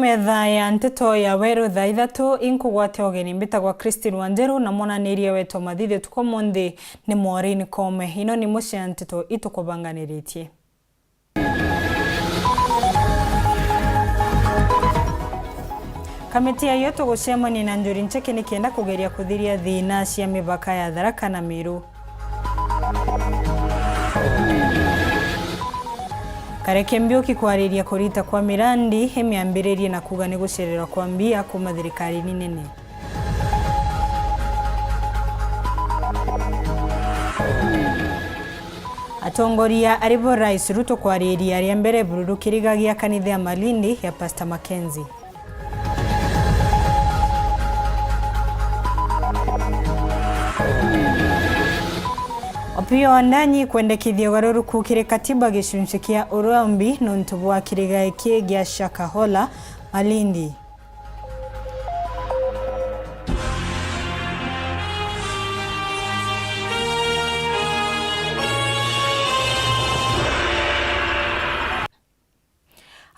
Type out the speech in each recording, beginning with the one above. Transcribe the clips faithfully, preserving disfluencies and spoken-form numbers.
Metha ya nteto ya weru thaa ithatu, inkugwatia ugeni. Mbitagwa Christine Wanjeru, na mwananiria wetu mathithio tuko munthi ni Maureen Kome. Ino ni imwe cia nteto itukubanganiritie. Kamiti ya Ioto gucemania na Njuri Ncheke nikenda kugeria kuthiria thina cia mipaka ya Tharaka na Meru. Kareke Mbiuki kwariria kurita kwa mirandi imiambiririe na kuuga ni gucererwa kwa mbia kuuma thirikarine nene. Atongoria aribo Rais Ruto kwariria ria mbere bururu kiriga gia kanitha ya Malindi ya Pastor Mackenzie. Opiyo Wandanyi kwendekithia ugaruruku kiri katiba gicunci kia Urambi nontu bwa kiriga iki gia Shakahola Malindi.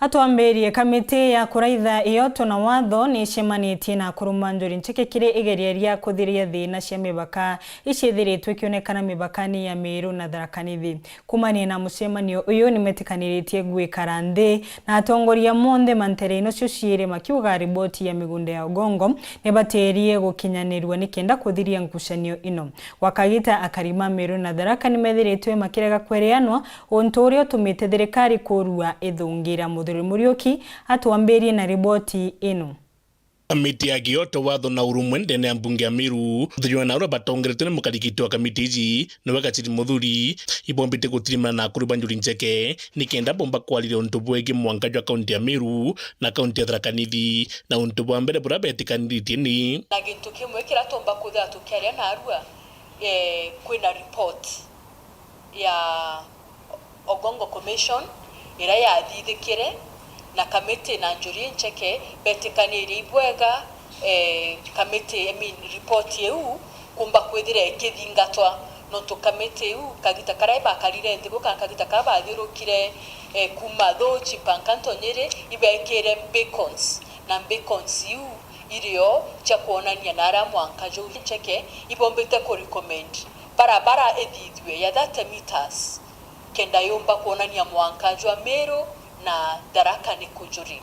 Atwambirie, kamiti ya kuraitha Ioto na watho ni icemanitie na akuru ma Njuri Ncheke kiri igeria ria kuthiria thina cia mibaka iciithiritwe ikionekana mibakani ya Meru na Tharaka Nithi. Kumania na mucemanio uyu, ni metikaniritie gwikara nthi na atongoria monthe ma ntere ino cio ciiri, makiuga riboti ya migunda ya Ogongo ni batirie gukinyanirua nikenda kuthiria ngucanio ino. Gwa kagita, akari ma Meru na Tharaka ni methiritwe makirega kwerianwa, untu uria utumite thirikari kurua ithungira. Muthuri Muriuki atwambirie na riboti ino. Kamiti ya Kioto, watho na urumwe ndene ya mbunge ya Meru, thiriwa na uria batongeretwe ni mukarikiti wa kamiti iji, niwe Gachiri Muthuri, ibombite gutirimana na akuru ba Njuri Ncheke, nikenda bomba kwariria untu bwegii mwanka jwa kaunti ya Meru na kaunti ya Tharaka Nithi, na untu bwa mbere buria betikaniritie ni. Na gintu kimwe kiria tumba kwithira tukiaria narua, eh, kwina report ya Ogongo Commission iria yathithikire, na kamiti na Njuri Ncheke betikanirie ibwega, eh, kamiti, I mean, report iu kumba kwithira ikithingatwa, nontu kamiti iu kagita karia ibakarire nthi bo, kana kagita karia bathiurukire, eh, kuma Thuchi mpaka Ntonyiri, ibekire beacons, na beacons iu irio cia kwonania naria mwanka juu Ncheke ibombite ku recommend barabara ithithue ya thirty meters, kenda yumba kwonania mwanka jwa Meru na Tharaka ni ku Njuri.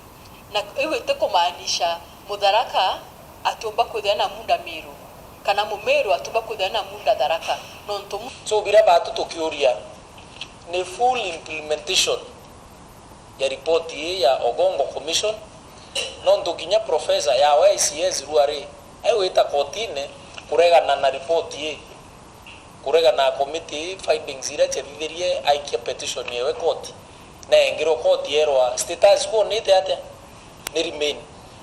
Na iu itikumaanisha Mutharaka atiumba kwithira na munda Meru, kana Mumeru atiumba kwithira na munda Tharaka, nontu mu- So, biria batu tukiuria ni full implementation ya ripoti ii ya Ogongo Commission, nontu kinya professor ya O I C S ruari aigwita kotine kuregana na ripoti ii, kuregana na komiti ii findings iria ciathithirie aikia petition yewe koti, na engirwe koti yerwa status quo ni ite atia? Ni remain.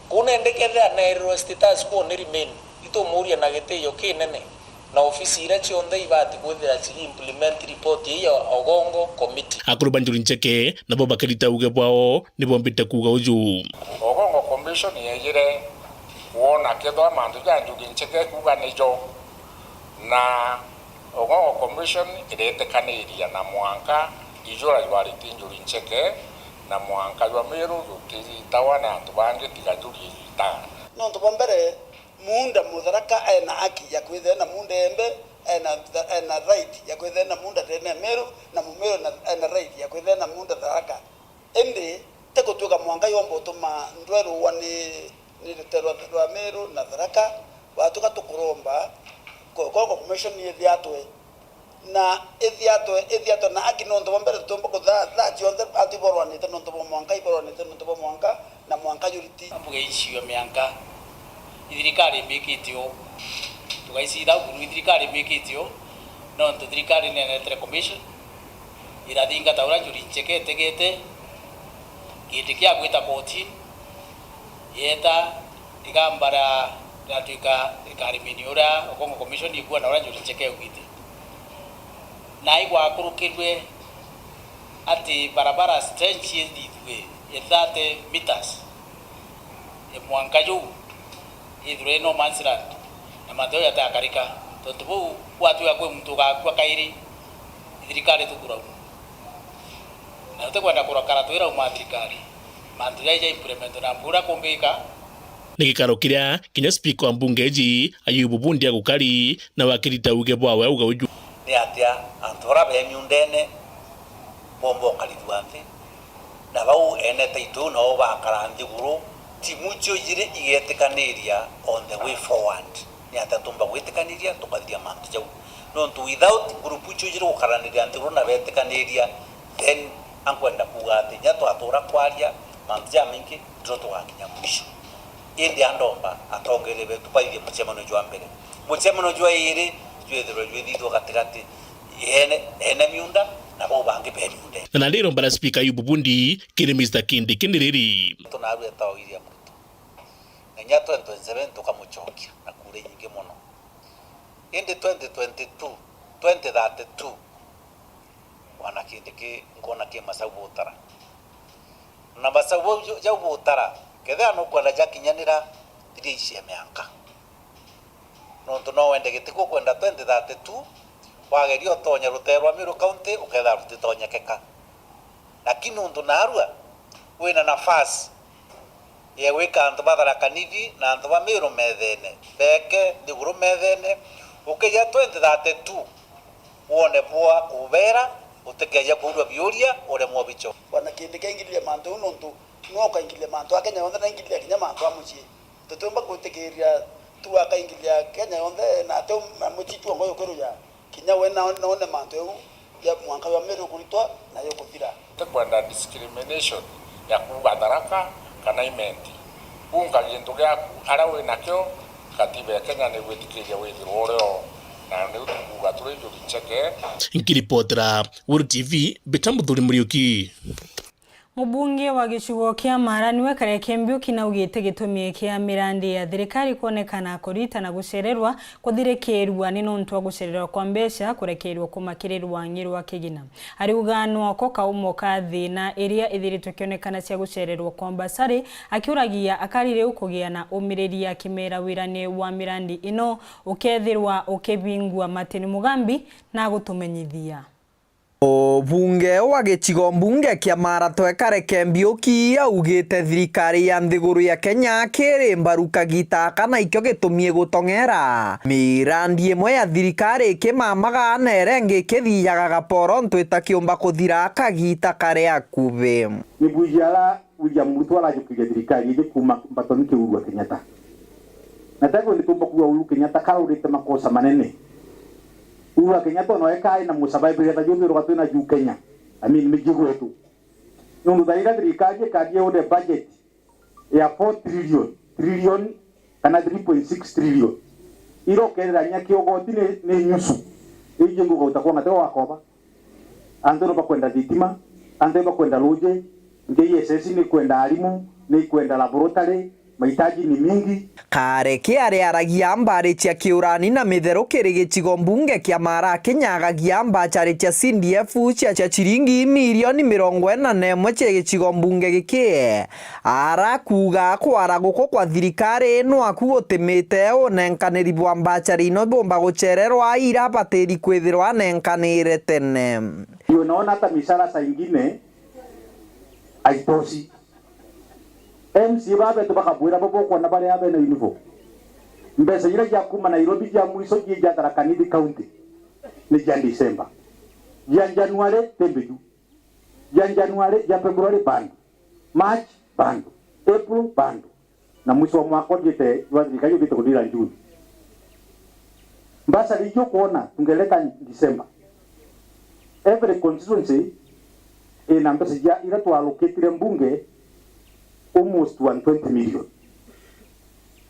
Kuu nende kethira neerirwe status quo ni remain, itumuuria na gitiio kinene. Na ofisi iria cionthe ibati kwithira cigi implement report ii ya Ogongo Committee. Akuru ba Njuri Ncheke nabo bakirita uuge bwao, ni bombite kuuga uju. Ogongo Commission yeejire kwona kethwa mantu ja Njuri Ncheke kuuga nijo, na Ogongo Commission iretikaniria na mwanka ijura jwariti Njuri Ncheke na mwanka jwa Meru jukiritawa ni antu bangi tiga Njuri ijitaga. Nontu bwa mbere, muunda Mutharaka ena haki ya kwithira na muunda Embe, ena, ena right ya kwithira na muunda ndene ya Meru, na Mumeru ena, ena right ya kwithira na muunda Tharaka. Indi ti gutuika mwanka yomba utuma ndwerua ni, ni rutere rwa, rwa Meru na Tharaka, watuka tukuromba ko-, Ogongo Commission ithiatwe. Na ithiatwe, ithiatwe na haki, nontu bwa mbere tutiumba kuthaa thaa cionthe antu iborwanite nontu bwa mwanka, iborwanite nontu bwa mwanka, na mwanka juriti. Mbuge icio mianka, ithirikari imbikitie uu. Tugaicitha uu, ithirikari imbikitie uu, nontu thirikari nenetere commission, irathingata uria Njuri Ncheke etegete, giti kia gwita kotini, yeta igamba ria, riatuika rikarimini uria Ogongo Commission ikuona uria Njuri Ncheke augite. Na igwakurukirwe ati barabara trench ithithue ya thirty meters ya mwanka juu, ithirwe i no man's land, na mantu jau jatiakarika. Tontu buu gwatuika kwi muntu ugakua kairi, thirikari tukurauma. Na tutikwenda kurakara twirauma thirikari. Mantu jaja implement na mbura kumbika. Ni gikaro kiria kinya spika wa mbunge iji Ayubu Bundi agukari na wakirita uge bwawe auga uju. Ni atia antu bara be miundene bomba ukarithua nthi, na bau ene taitu nao bakara nthiguru, timu icio ijiri igetikaniria on the way forward? Ni atia tumba gwitikaniria tukathiria mantu jau? Nontu without group icio ijiri gukaraniria nthiguru na betikaniria, then ankwenda kuuga ati nya twatura kwaria mantu jamaingi, ndio tugakinya mwisho. Indi andomba atongeria betu baithie mucemanio jwa mbere. Mucemanio jwa iiri jwithirwe jwithithwa gatigati, ene, ene miunda na bau bangi be miunda. Na nandi iromba ria spika Ayubu Bundi kiri Mister Kindiki ni riri. Tunarua etagwa William Ruto. Na inya twenty twenty-seven tukamucokia na kura inyingi mono. Indi twenty twenty-two, twenty thirty-two, wana Kindiki nkwona ki masau butara. Na masau bau jau butara, kethira nukwenda jakinyanira, thiria icie mianka. Nontu no wende giti gukwenda twenty thirty-two, wageria utonya rutere rwa Meru County, ukethira rutitonyekeka. Lakini nontu narua wina nafasi ya gwika antu ba Tharaka Nithi na antu ba Meru methene, beke nthiguru methene, ukija twenty thirty-two, wone bwa kubera, utikeja kuurua biuria, uremwe bicho. Wana Kindiki aingiririe mantu jau nontu nwe ukaingiriria mantu a Kenya yonthe na aingiriria kinya mantu a mucii. Tutiumba gwitikiria tu akaingiriria Kenya yonthe na ati mucii tu ongo yukwiruja. Kinya we na, none mantu jau ya mwanka jwa Meru ukuritwa na jukuthira. Tikwenda discrimination ya kuuga Tharaka kana Imenti. Unka gintu giaku aria wi nakio, katiba ya Kenya ni gwitikiria withirwe urio, na niu tukuuga turi njuri ncheke. Nkiripotera Weru T V, mbita Muthuri Muriuki. Mubunge wa gicigo kia Mara niwe Kareke Mbiuki naugite gitumi kia mirandi ya thirikari kwonekana kurita na gucererwa kuthirikirua ni nontu wa gucererwa kwa mbeca kurekerwa kumakirirwa ng'i rwa kigina. Ariuga nwako kaumo ka thina iria ithiritwe kionekana cia gucererwa kwa mbasari, akiuragia akari riu kugia na umiriria akimera wirani wa mirandi ino ukethirwa ukibingua. Martin Mugambi na gutumenyithia. Mubunge wa gicigo mbunge kia Mara Twekare Kembiuki augite thirikari ya nthiguru ya Kenya kiri mbaru kagita aka na ikio gitumi gutong'era. Mirandi imwe ya thirikari ikimamaga na iria ingi ikithiaga gaporo ntu itakiumba kuthira kagita kari akuvi. Ni bwiji ara William Ruto arajukiria thirikari iji kuuma mbatoni kia Uhuru wa Kenyatta. Na tagwe ni tumba kuuga Uhuru Kenyatta karaurite makosa manene. Uhuru wa Kenyatta ona we kaai na musurvive getha juthi ruga twina juu Kenya. I mean, miji gwetu. Nundu thaira thirikari ikathia ude budget ya four trillion, trillion kana three point six trillion. Ira ukerira nya kiogoti ni, ni nyusu. Iji nguga utakuwa ngate wakoba. Antu ni bakwenda thitima, antu ni bakwenda ruji, J S S ni kwenda arimu, ni kwenda laboratory, mahitaji ni mingi. Kareke aria aragia mbari cia kiurani na mitheru kiri gicigo mbunge kia Mara Kenya agagia mbachari cia C D F cia, cia ciringi milioni mirongo ina na imwe cia gicigo mbunge giki. Arakuuga kwara guku kwa thirikari nwaku gutimite unenkaniri bwa mbachari ino bumba gucererwa ira batiri kwithirwa anenkanire tene. Ndio naona hata mishahara saa ingine haitoshi. M C A babetu bakabwira bo bokwona baria bena uniform. Mbeca iria cia kuma Nairobi cia mwiso cia Tharaka Nithi County ni cia December. Cia January ti mbiju. Cia January, cia February bado. March bado. April bado. Na mwisho wa mwaka ujite jwa thirikari ujite kuthira June. Mbasari icio ukwona tungeleta December. Every constituency ina mbeca cia ira twalukitire mbunge almost one twenty million.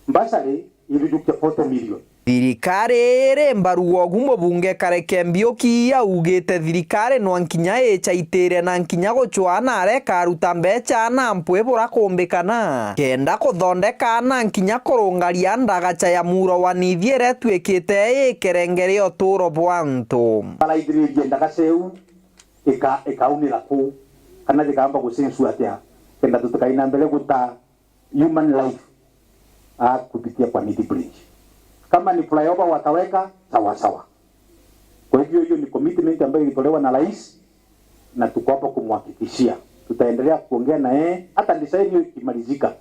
Mbasari ithujukia forty million. Thirikari iri mbaru wogu mubunge Kareke Mbiuki augite thirikari nwa nkinya ichaitire na nkinya gucwa na areka aruta mbecha na mpwi bura kumbikana kenda kuthondeka na nkinya kurungaria ndagacha ya muro wa Nithi iria itwikite ikerenge ria uturo bwa antu. Baraithiririe ndagacha iu ika-, ikaunira kuu kana jikamba gucensu atia kenda tutikaina mbere guta human life, ah, kupitia kwa Nithi Bridge. Kama ni flyover wataweka, sawa sawa. Kwa hivyo hiyo ni commitment ambayo ilitolewa na rais na tuko hapa kumhakikishia. Tutaendelea kuongea na yeye hata design hiyo ikimalizika.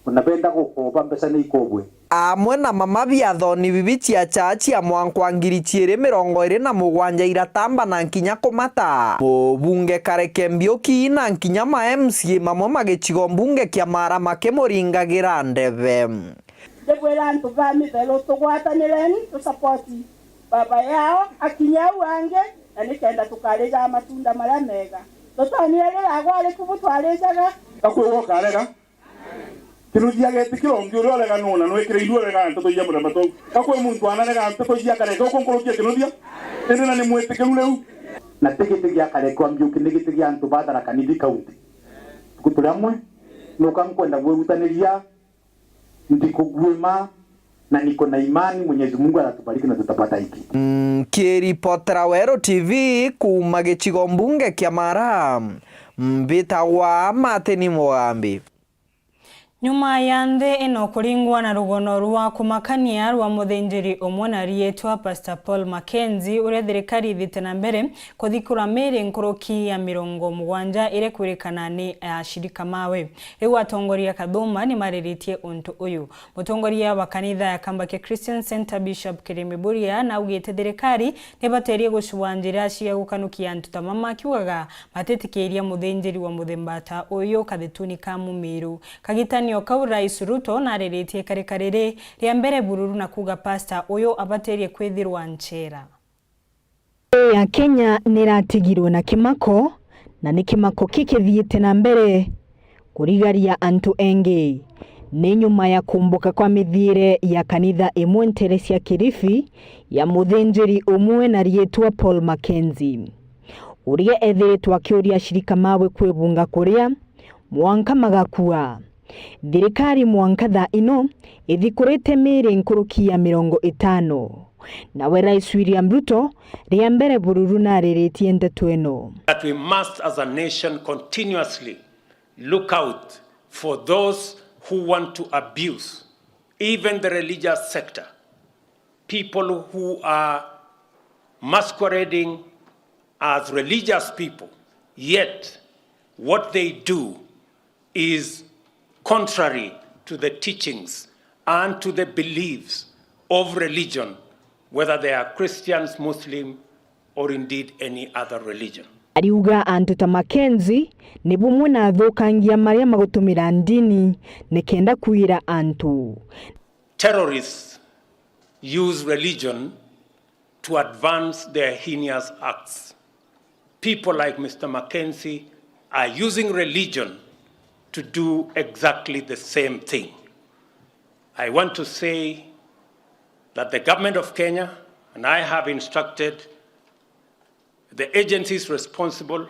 Unapenda kukopa pesa ni ikobwe. Amwe na mama biathoni bibi cia church ya mwanka wa ngiri chiiri mirongo iiri na mugwanja iratamba na nkinya kumata. Mubunge Kareke Mbiuki na nkinya ma M C A mamwe magicigo mbunge kia Mara makimuringagira ndebe. Ndibwira antu ba Mitheru, tugwatanireni, tusapoti baba yao akinya au angi, na nikenda tukarijaga matunda maria mega. Tutonire riria gwari kubu twarijaga. Gakwigua ukarega. Kinuthia getikira ungi uria urega nuna nwikire iria urega nteto cia muremba tou. Gakwi muntu anarega nteto cia Kareke uku nkuruki ya Kinuthia. Indi na ni mwitikiru riu. Na ti giti gia Kareke wa Mbiuki, ni giti gia antu ba Tharaka Nithi County. Tuku turi amwe, nuka nkwenda gwirutaniria. Ndikugwima na niko na imani Mwenyezi Mungu atatubariki na tutapata hiki. Nkiripotera Weru T V kuuma gicigo mbunge kia Mara, mbitagwa Martin Mugambi. Nyuma ya nthi ino kuringwa na rugono rwa kumakania rwa muthinjiri umwe na riitwa Pastor Paul Mackenzie, uria thirikari ithiite na mbere kuthikura miiri nkuruki ya mirongo mugwanja iria ikwirikana ni ashirika mawe. Riu atongoria kathumba ni mariritie untu uyu. Mutongoria wa kanitha ya Kambakia Christian Centre, Bishop Kirimi Buria, naugite thirikari ni baterie gucua njira cia gukanukia antu ta mama, akiugaga matitikiria muthinjiri wa muthemba ta uyu kathituni ka Mumiru. Kagitanio kau, Rais Ruto nariritie ikarika riri ria mbere bururu na kuuga pastor uyu abaterie kwithirwa nchera. Nthi ya Kenya niratigirwe na kimako, na ni kimako kikithiite na mbere kurigaria antu engi. Ni nyuma ya kumbuka kwa mithiire ya kanitha imwe nteere cia Kilifi ya muthinjiri umwe na riitwa Paul Mackenzie, uria ethiritwe akiuria ashirika mawe kwibunga kuria mwanka magakua. Thirikari mwanka thaa ino ithikurite miiri nkuruki ya mirongo itano. Nawe Rais William Ruto ria mbere bururu nariritie nteto ino. That we must as a nation continuously look out for those who want to abuse even the religious sector, people who are masquerading as religious people, yet what they do is contrary to the teachings and to the beliefs of religion, whether they are Christians, Muslim, or indeed any other religion. Ariuga antu ta Mackenzie ni bumwe na athukangia maria magutumira ndini nikenda kuira antu. Terrorists use religion to advance their heinous acts. People like Mister Mackenzie are using religion to do exactly the same thing. I want to say that the government of Kenya and I have instructed the agencies responsible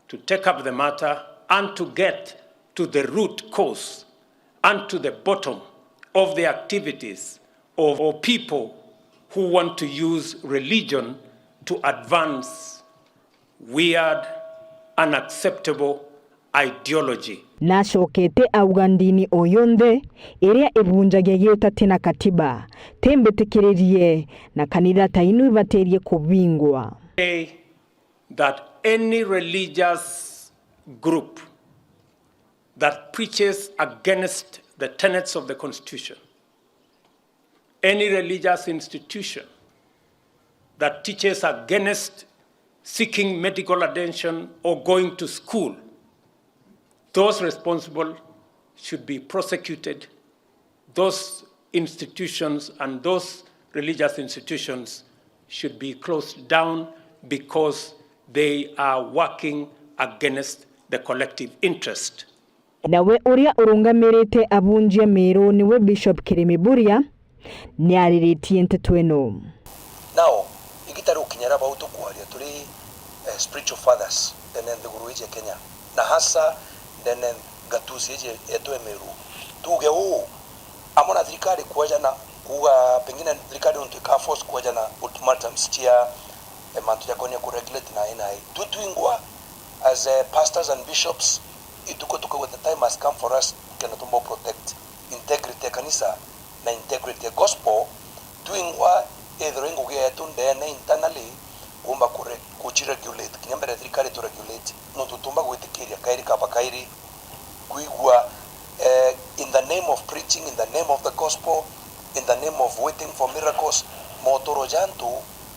to take up the matter and to get to the root cause and to the bottom of the activities of, of people who want to use religion to advance weird, unacceptable ideology. Nacokete auga ndini o yonthe iria ibunjagia giutati na katiba ti mbitikiririe, na kanitha ta ino ibatirie kubingwa. Say that any religious group that preaches against the tenets of the constitution, any religious institution that teaches against seeking medical attention or going to school, those responsible should be prosecuted. Those institutions and those religious institutions should be closed down because they are working against the collective interest. Nawe uria urungamirite abunjia miiru niwe Bishop Kirimi Buria, ni ariritie nteto ino. Now, igita rigukinya ria bau tukwaria turi, eh, spiritual fathers ndene nthiguru iji ya Kenya, na hasa ndene ngatusi iji yetu ya Meru. Tuuge uu, amwe na thirikari kwejana kuuga pengine thirikari nontu ika force kwejana ultimatums cia, eh, mantu jakonie ku regulate na ina. Tu twingwa as, eh, pastors and bishops, ituko tukauga the time has come for us kenda tumba protect integrity ya kanisa na integrity ya gospel. Twingwa ethirwa i ngugi yetu ndene internally kuumba kure-, kuchiregulate kinya mbere ya thirikari. Kari tu regulate, nontu tuumba gwitikiria kairi kaba kairi kwigua, eh, in the name of preaching, in the name of the gospel, in the name of waiting for miracles, motoro ja antu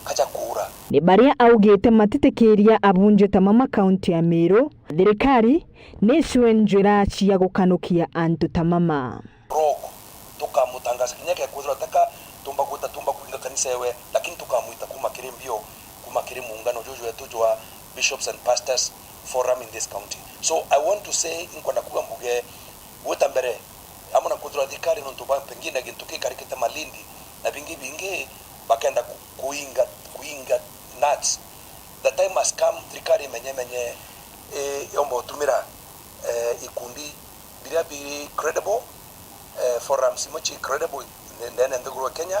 kaja kuura. Ni baria augite matitikiria abunjwe ta Mama kaunti ya Meru, thirikari ni icue njira cia gukanukia antu ta Mama. Roho, tukamutangaza kinya gekwithirwa taka tumba gwita, tumba kuinga kanisa ewe, lakini tukamwita kuma kiri mbio, kuma kiri muungano juju wetu jwa Bishops and Pastors Forum in this county. So I want to say, nkwenda kuga mbuge gwita mbere, amwe na kwithirwa thirikari nontu ba pengine gintu kikarikite Malindi na bingi bingi bakenda ku-, kuinga, kuinga nuts. The time has come, thirikari imenye menye, eh, yomba utumira, eh, ikundi biria biri credible, eh, forums imwe ci credible nde-, ndene nthiguru ya Kenya,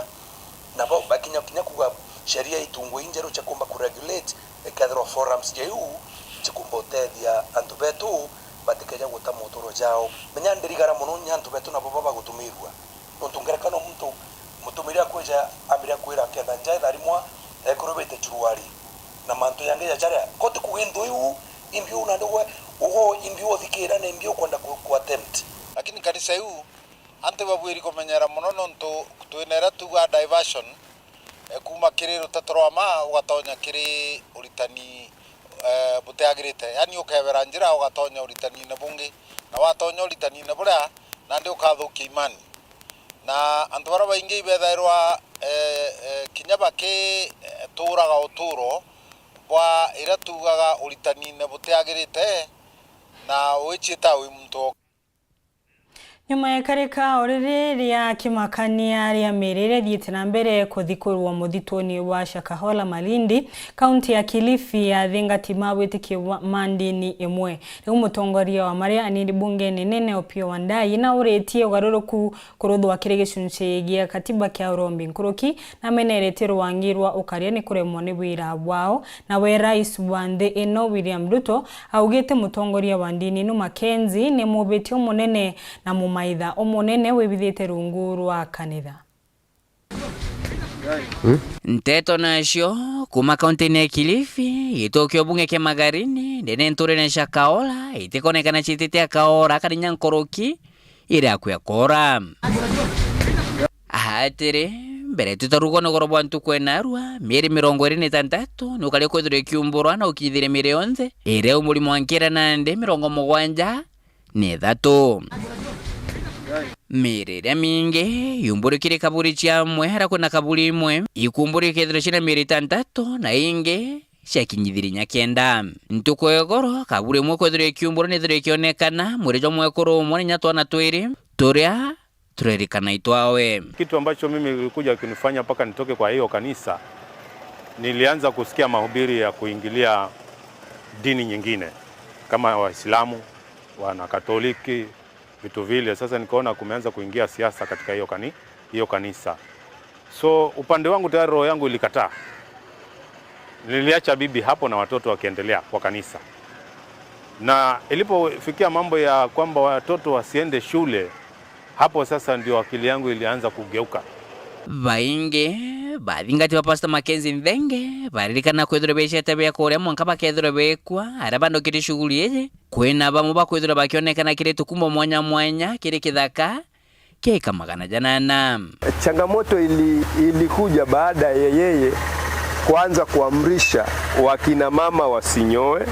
nabo bakinya kinya kuga sheria itungwe injeru cia kumba kuregulate, ikethirwa forums ja iu cikumba utethia antu betu batikeja guta motoro jao. Menya ndirigara mono nya antu betu nabo baba gutumirua. Nontu ngerekano muntu mutumiri akwija ambiria kwira akenda nja etharimwa ekurubite churuari na mantu yangi ja jaria. Koti kuga intu iu imbi u nandi ugwe ugo imbi uthikira na imbi ukwenda ku, ku attempt. Lakini kanisa iu antu babwiri kumenyera mono nontu twina iria tuga diversion, eh, kuma kiri ruteto rwa ma ugatonya kiri uritani, eh, butiagirite. Yani ukebera njira ugatonya uritanine bungi, na watonya uritanine buria nandi ukathukia imani. Na antu baria baingi ibethairwa, eh, eh, kinya baki, eh, turaga uturo bwa iria tugaga uritanine butiagirite na wiciita wi muntu o. Nyuma ya ikarika o riri ria kimakania ria miiri iria ithiite na mbere kuthikurwa muthituni wa Shakahola Malindi, kaunti ya Kilifi yathingatima witikiwa ma ndini imwe. Riu mutongoria wa maria anini bungene nene Opiyo Wandayi nauritie ugaruruku kuruthwa kiri gicunci gia katiba kia urombi nkuruki, na ameneretie rwangi rwa ukaria ni kuremwa ni wira bwao. Nawe rais wa nthi ino William Ruto augite mutongoria wa ndini ino Mackenzie ni mubitie umunene na mumaitha umunene wibithite rungu rwa kanitha. Nteto nacio kuma kaunti-ini ya Kilifi, gituo kia ubunge kia Magarini, ndene nturene cia Kaora, itikonekana ciitite Akaora kana inya nkuruki, iri akua Kaora. Atiri, mbere tutarugwa ni ugoro bwa ntuku enarua, mieri mirongo iri na itantatu ni ukari kwithirwa ikiumburwa na ukithire miiri yonthe, iria umuri mwankira nandi mirongo mugwanja na ithatu. Miiri iria mingi yumburi kiri kaburi cia amwe, aria kwina kaburi imwe ikumburi ikethirwa ciina miiri itantatu na ingi ciakinyithiri inya kenda. Ntuku ya igoro, kaburi imwe kwethirwa ikiumburwa nithirwa ikionekana, mwiri jwa mwekuru umwe na inya twana twiri turia turerikana itwawe. Kitu ambacho mimi ilikuja kinifanya mpaka nitoke kwa hiyo kanisa, nilianza kusikia mahubiri ya kuingilia dini nyingine kama Waislamu, wana Katoliki, vitu vile. Sasa nikaona kumeanza kuingia siasa katika hiyo kani-, hiyo kanisa. So upande wangu tayari roho yangu ilikataa. Niliacha bibi hapo na watoto wakiendelea kwa kanisa. Na ilipofikia mambo ya kwamba watoto wasiende shule, hapo sasa ndio akili yangu ilianza kugeuka. Baingi bathingati ba Pastor Mackenzie Nthenge baririkana kwithirwa becete bia kuria mwanka bakethirwa bekwa aria bandukite shughuli iji. Kwina bamwe bakwithirwa bakionekana kiri tukumbo mwanya mwanya kiri kithaka kia ika magana janana. Changamoto ili-, ilikuja baada ya yeye kuanza kuamrisha wakina mama wasinyoe,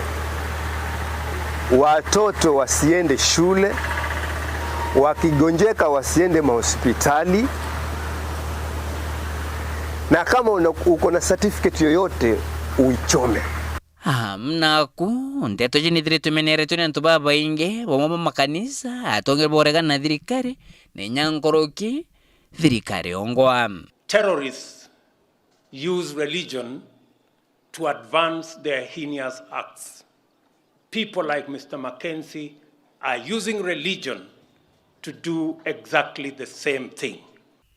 watoto wasiende shule, wakigonjeka wasiende mahospitali, na kama una-, uko na certificate yoyote uichome. Amnaku, nteto iji nithiritwe imeneretwe ni antu babaingi, bamwe ba makanisa, atongeria ba uregani na thirikari, na inya nkuruki, thirikari yongwa. Terrorists use religion to advance their heinous acts. People like Mister Mackenzie are using religion to do exactly the same thing.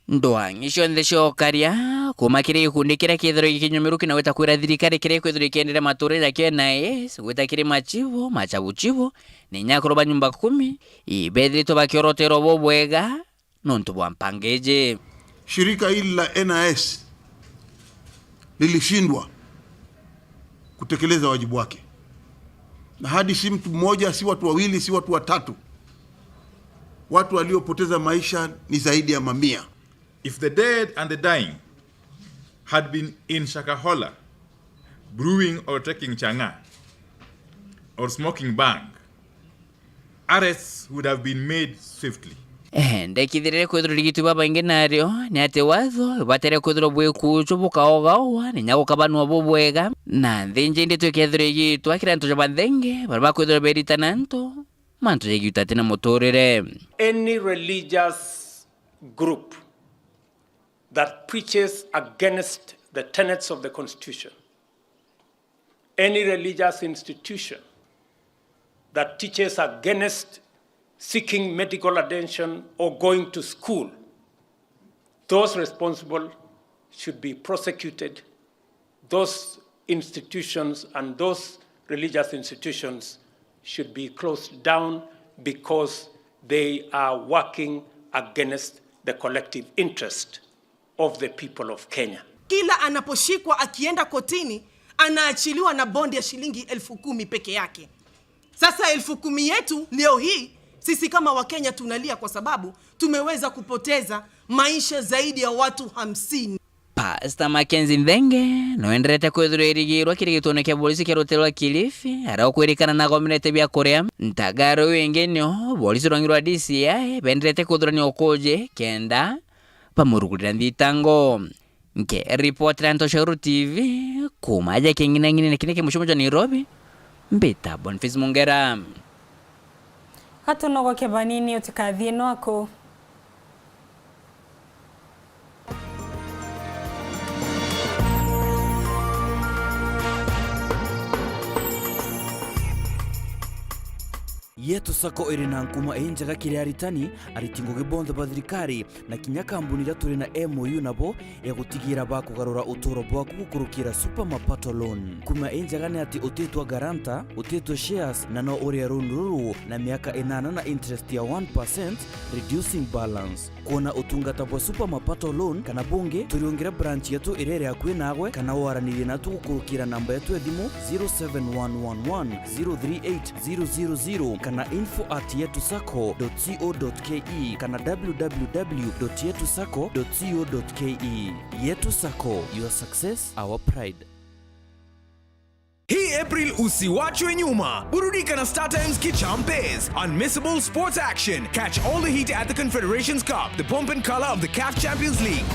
Ndwang'i cionthe cia ukaria, kuma kiri gikundi kiria kithirwa gikinyumiruki na gwita kwira thirikari kiria ikwithirwa ikienderea matura jakio N I S, gwita kiri machibu, machabuchibu, na inya akuru ba nyumba kumi, ibethiritwe bakioroterwa bubwega nontu bwa mpanga iji. Shirika hili la N I S lilishindwa kutekeleza wajibu wake. Na hadi si mtu mmoja, si watu wawili, si watu watatu. Watu waliopoteza maisha ni zaidi ya mamia. If the dead and the dying had been in Shakahola, brewing or taking chang'aa, or smoking bang, arrests would have been made swiftly. Eh, ndekithirire kwithirwa rigitwi babaingi nario ni ati watho ibatere kwithirwa bwikuuchwa bukaogaoa, ninya gukabanua bubwega, na nthinji indi twikethirwa igitwa kiri antu ja banthenge, baria bakwithirwa beritana antu mantu ja igiuta ati na muturire. Any religious group that preaches against the tenets of the constitution, any religious institution that teaches against seeking medical attention or going to school, those responsible should be prosecuted. Those institutions and those religious institutions should be closed down because they are working against the collective interest of the people of Kenya. Kila anaposhikwa akienda kotini, anaachiliwa na bond ya shilingi elfu kumi peke yake. Sasa elfu kumi yetu leo hii, sisi kama Wakenya tunalia kwa sababu tumeweza kupoteza maisha zaidi ya watu hamsini. Pastor Mackenzie Nthenge noenderete kwithirwa irigirwa kiri gituone kia borisi kia rutere rwa Kilifi, aria ukwirikana na agomerete bia kuria. Ntagara uyu ingi nio borisi rwangi rwa D C I benderete kwithirania ukuji kenda bamurugurira nthitango. Nkiripotera Ntoshoro T V kuuma aja king'inang'inene kiri ki mucii jwa Nairobi, mbita Boniface Mungera. Gatunogoke banini, utikathie nwaku. Yetu Sacco iri na nkuma injega kiri aritani, ariti ngugi bonthe ba thirikari, na kinya kambuni iria turi na M O U nabo ya gutigira bakugarura uturo bwaku gukurukira Super Mapato Loan. Nkuma injega ni ati utitwa guarantor, utitwa shares, na no urie loan ruru na miaka inana na interest ya one percent, reducing balance. Kwona utungata bwa Super Mapato Loan kana bungi, turiungire branch yetu iria iri akui naagwe, kana waranirie natu gukurukira namba yetu ya thimu zero seven one one one zero three eight zero zero zero kana info at yetu sacco dot co dot ke kana w w w dot yetu sacco dot co dot ke. Yetu Sacco, your success, our pride. Hii April usiwachwe nyuma. Burudika na StarTimes Kichampes. Unmissable sports action. Catch all the heat at the Confederations Cup, the pomp and color of the CAF Champions League.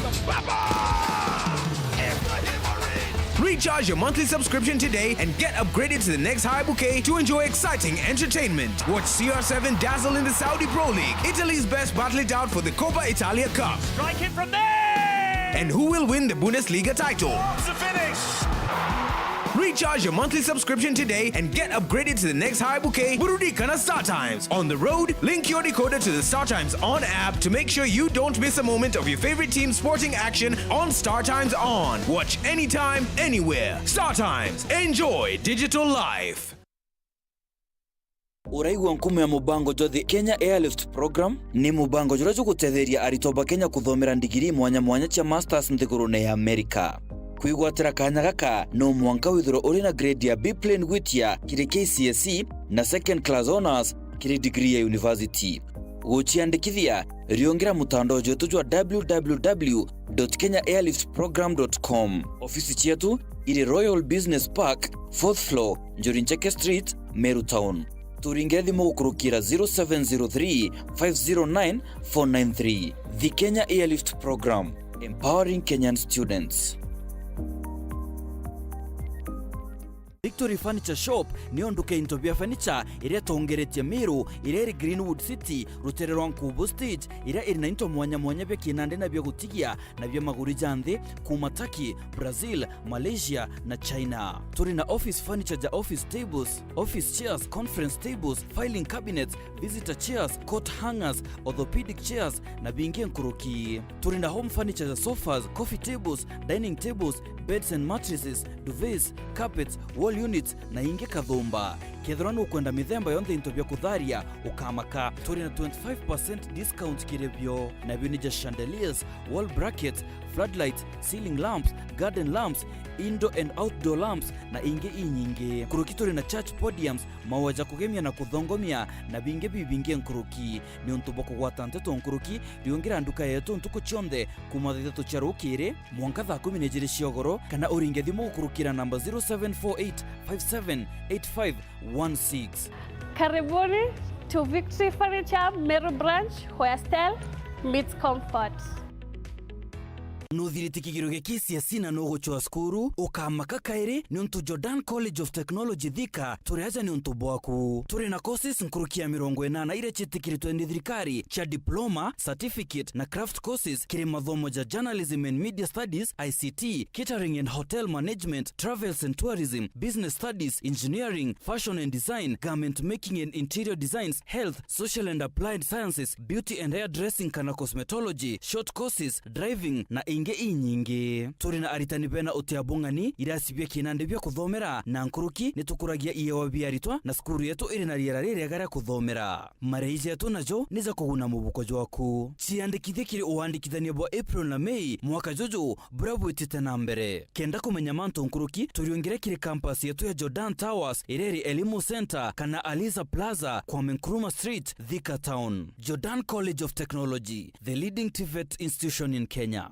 Recharge your monthly subscription today and get upgraded to the next high bouquet to enjoy exciting entertainment. Watch C R seven dazzle in the Saudi Pro League, Italy's best battle it out for the Coppa Italia Cup. Strike it from there! And who will win the Bundesliga title? What's the finish? Recharge your monthly subscription today and get upgraded to the next high bouquet. Burudika na StarTimes. On the road, link your decoder to the StarTimes On app to make sure you don't miss a moment of your favorite team's sporting action on StarTimes On. Watch anytime, anywhere. StarTimes. Enjoy digital life. Uraigua nkuma ya mubango jwa the Kenya Airlift Program? Ni mubango juria jugutetheria aritwa ba Kenya kuthomera ndigiri mwanya mwanya cia masters nthigurune ya Amerika. Kwigwatira kanya gaka, no mwanka withirwe uri na grade ya B plain gwitia kiri K C S E na second class honours kiri degree ya university. Guciandikithia, riungira mutandao jwetu jwa w w w dot kenya airlift program dot com. Ofisi cietu iri Royal Business Park, fourth floor, Njuri Ncheke Street, Meru Town. Turingire thimu gukurukira zero seven zero three, five zero nine, four nine three. The Kenya Airlift Program, empowering Kenyan students. Victory Furniture Shop niyo nduka ya into bia furniture iria itongeretie Meru, iria iri Greenwood City, rutere rwa Nkubu Stage, iria iri na into mwanya mwanya bia kinandi na bia gutigia na bia maguri ja nthi, kuuma Turkey, Brazil, Malaysia na China. Turi na office furniture ja office tables, office chairs, conference tables, filing cabinets, visitor chairs, coat hangers, orthopedic chairs na bingi nkuruki. Turi na home furniture ja sofas, coffee tables, dining tables, beds and mattresses, duvets, carpets, wall units na ingi kathumba. Kethirwa nukwenda mithemba yonthe into bia kutharia, ukamaka. Turi na twenty-five percent discount kiri bio. Nabio ni ja chandeliers, wall brackets, floodlights, ceiling lamps, garden lamps, indoor and outdoor lamps, na ingi inyingi. Nkuruki turi na church podiums, maua ja kugemia na kuthongomia, na bingi bibingi nkuruki. Niuntu bwa kugwata nteto nkuruki, riungira nduka yetu ntuku cionthe kuma thaa ithatu cia rukiri mwanka thaa kumi na ijiri cia ugoro, kana uringe thimu gukurukira namba zero seven four eight five seven eight five one six. Karibuni to Victory Furniture Meru Branch, where style meets comfort. Nuthirite kigiro gia K C S E na nugucwa cukuru, ukamaka kairi niuntu Jordan College of Technology Thika turi aja niuntu bwaku. Turi na courses nkuruki ya mirongo inana iria ciitikiritwe ni thirikari cia diploma, certificate na craft courses kiri mathomo ja journalism and media studies, I C T, catering and hotel management, travels and tourism, business studies, engineering, fashion and design, garment making and interior designs, health, social and applied sciences, beauty and hairdressing kana cosmetology, short courses, driving na ingi inyingi. Turi na aritani bena utia bung'ani, irasi bia kinandi bia kuthomera na nkuruki ni tukuragia iewa bia aritwa na cukuru yetu iri na riera ririega ria kuthomera. Marei jetu najo ni ja kuguna mubuko jwaku. Ciandikithie kiri uandikithania bwa April na Mei mwaka juju buria bwitite na mbere. Kenda kumenya mantu nkuruki, turiungire kiri campus yetu ya Jordan Towers, iria iri Elimu Center kana Aliza Plaza, Kwame Nkrumah Street, Thika Town. Jordan College of Technology, the leading TVET institution in Kenya.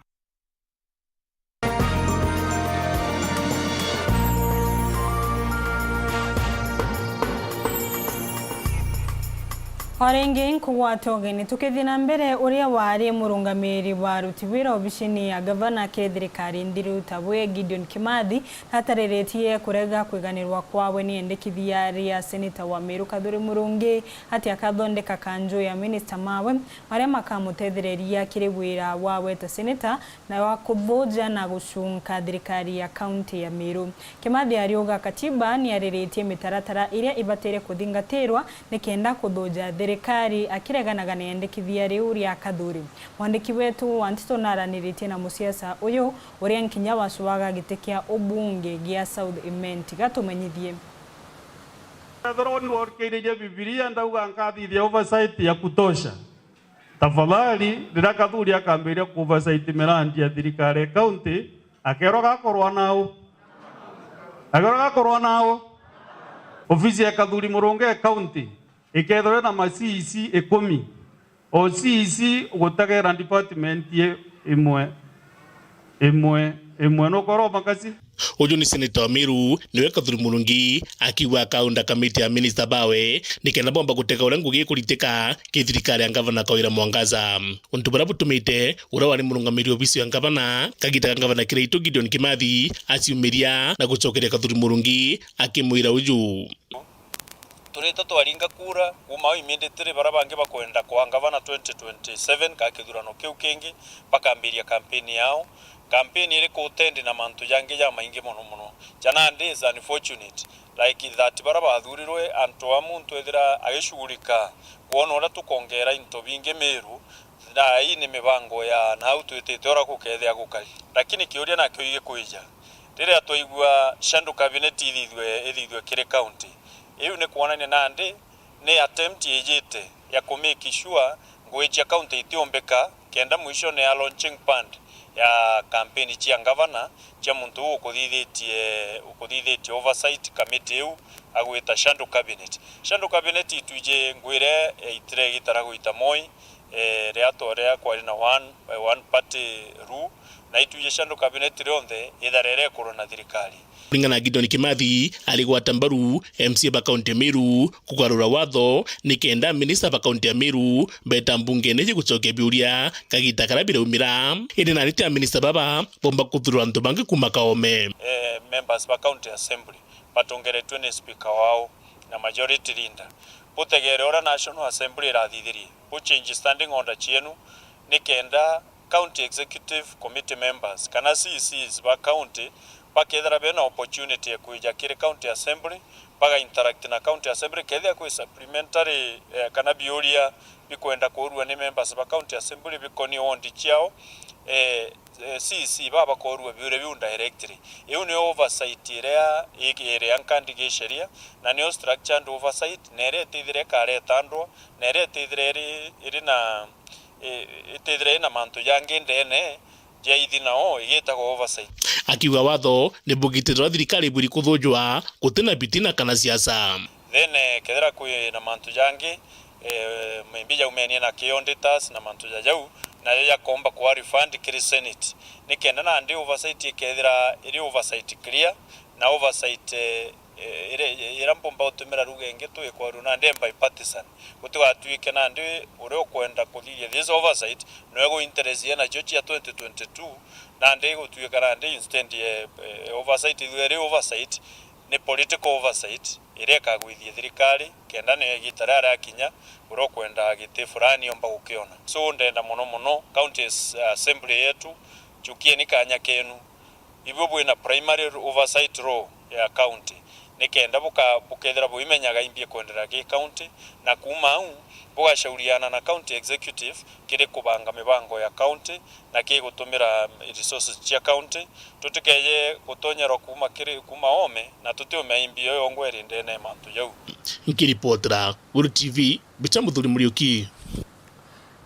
O ringi nkugwata ugeni tukithii na mbere, uria wari murungamiri wa aruti wira obicini ya gavana kiri thirikari nthiru tabwe Gideon Kimathi natariritie kurega kwiganirwa kwawe ni endekithia ria seneta wa Meru Kathuri Murungi ati akathondeka kanju ya minista mawe maria makamutethereria kiri wira wawe ta seneta na wa kuthuja na gucunka thirikari ya kaunti ya Meru. Kimathi ariuga katiba ni yariritie mitaratara iria ibatire kuthingatirwa nikenda kuthuja thirikari akireganaga na iendekithia riu ria Kathuri. Mwandiki wetu wa nteto naraniritie na musiasa uyu uria nkinya wacuaga giti kia ubunge gia South Imenti. Gatumenyithie. Ethirwa ni worikiririe Bibilia, ndauga nkathithia oversight ya kutosha. Tafadhali, riria Kathuri akambiria ku oversight mirandi ya thirikari ya county, akerwa gakorwa nau. Akerwa gakorwa nau. Ofisi ya Kathuri Murungi ya county ikethirwa na ma C E C ikumi. O C E C gutegera department i-, imwe. Imwe, imwe nukorwa makasi. Uju ni seneta wa Meru, niwe Kathuri Murungi, akiuga akaunda kamiti ya minista bawe, nikenda bomba gutega uria ngugi ikuritika ki thirikari ya ngavana Kawira Mwangaza. Untu buria butumite uria wari murungamiri obisi ya ngavana, kagita ka ngavana Kiraitu Gideon Kimathi, aciumiria na gucokeria Kathuri Murungi, akimwira uju. Turite twaringa kura kuuma au immediately baria bangi bakwenda kwa ngavana twenty twenty-seven ka kithurano kiu kingi, bakambiria campaign yao. Campaign iri kutendi na mantu jangi jamaingi mono mono. Ja nandi is unfortunate, like that, baria bathurirwe, antu a muntu ethira agicugurika kwona uria tukongera into bingi Meru, na ii ni mibango ya nau twitite uria gukethia gukari. Lakini kiuria nakio gigikwija, riria twaigua shadow cabinet ithithwe, ithithwe kiri county, iu ni kwonania nandi ni attempt ijite ya ku make sure ngugi cia county itiumbika, kenda mwishone ya launching pad ya campaign cia ngavana, cia muntu uu ukuthithitie, ukuthithitie oversight committee iu agwita shadow cabinet. Shadow cabinet itwiji ngugi iria yaitire igitara gwita Moi, eh, riria twa-, riria kwari na one, eh, one party rule, na itwiji shadow cabinet rionthe ithara iria ikurwa na thirikari. Kuringana na Gideon Kimathi, arigwata mbaru M C A ba kaunti ya Meru kugarura watho, nikenda minista ba kaunti ya Meru beta mbungene iji gucokia biuria kagita karia biraumira. Indi nari ti a minista baba bomba kuthurwa antu bangi kuuma kaome. Eh, members ba county assembly batongeretwe ni speaker wao na majority leader. Butegere uria National Assembly irathithirie, bu change standing order cienu, nikenda county executive committee members kana C Cs ba county bakethira bena opportunity ya kwija kiri county assembly, baga interact na county assembly, kethira kwi supplementary, eh, kana biuria bikwenda kuurua ni members ba county assembly bikoni ward ciao, eh, eh, C C baba bakoorua biuria biu directly. Iu ni oversight iria i-, iria nkandi gi sheria, na nio structured oversight, na iria itithire ikareta ndwa, na iria itithire iri, iri na, i-, itithire ina mantu jangi ndene, Jaithi nao igitagwa oversight. Akiuga watho ni bugitite uria thirikari ibwiri kuthunjwa, gutina bitina kana siasa. Then, eh, kethira kwi na mantu jangi, eh, maybe jaumenie na key auditors na mantu ja jau, nayo jakomba kwa refund kiri Senate. Nikenda nandi oversight ikethira iri oversight clear, na oversight, eh, eh, ire-, ira mpumba gutumira ruga ingi tu ikwarua nandi bipartisan. Gutigatuike nandi uria ukwenda kuthithia this oversight, noe gu interest ye nacio cia twenty twenty-two, nandi igutuika nandi instead ye, eh, oversight ithwe iri oversight, ni political oversight iria ikagwithia thirikari, kenda ni igita riria riakinya, uria ukwenda giti fulani omba gukiona. So, ndenda mono mono County As-, Assembly yetu, chukieni kanya kenu. Ibwe bwina primary oversight role ya county, nikenda buka-, bukethira buimenyaga imbi ikwendera ki county, na kuuma au bugashauriana na county executive kiri kubanga mibango ya county na ki gutumira resources cia county. Tutikeje gutonyerwa kuuma kiri, kuuma oome, na tutiume imbi iyo yongwa iri ndene ya mantu jau. Nkiripotera Weru T V, Bicha Muthuri Muriuki.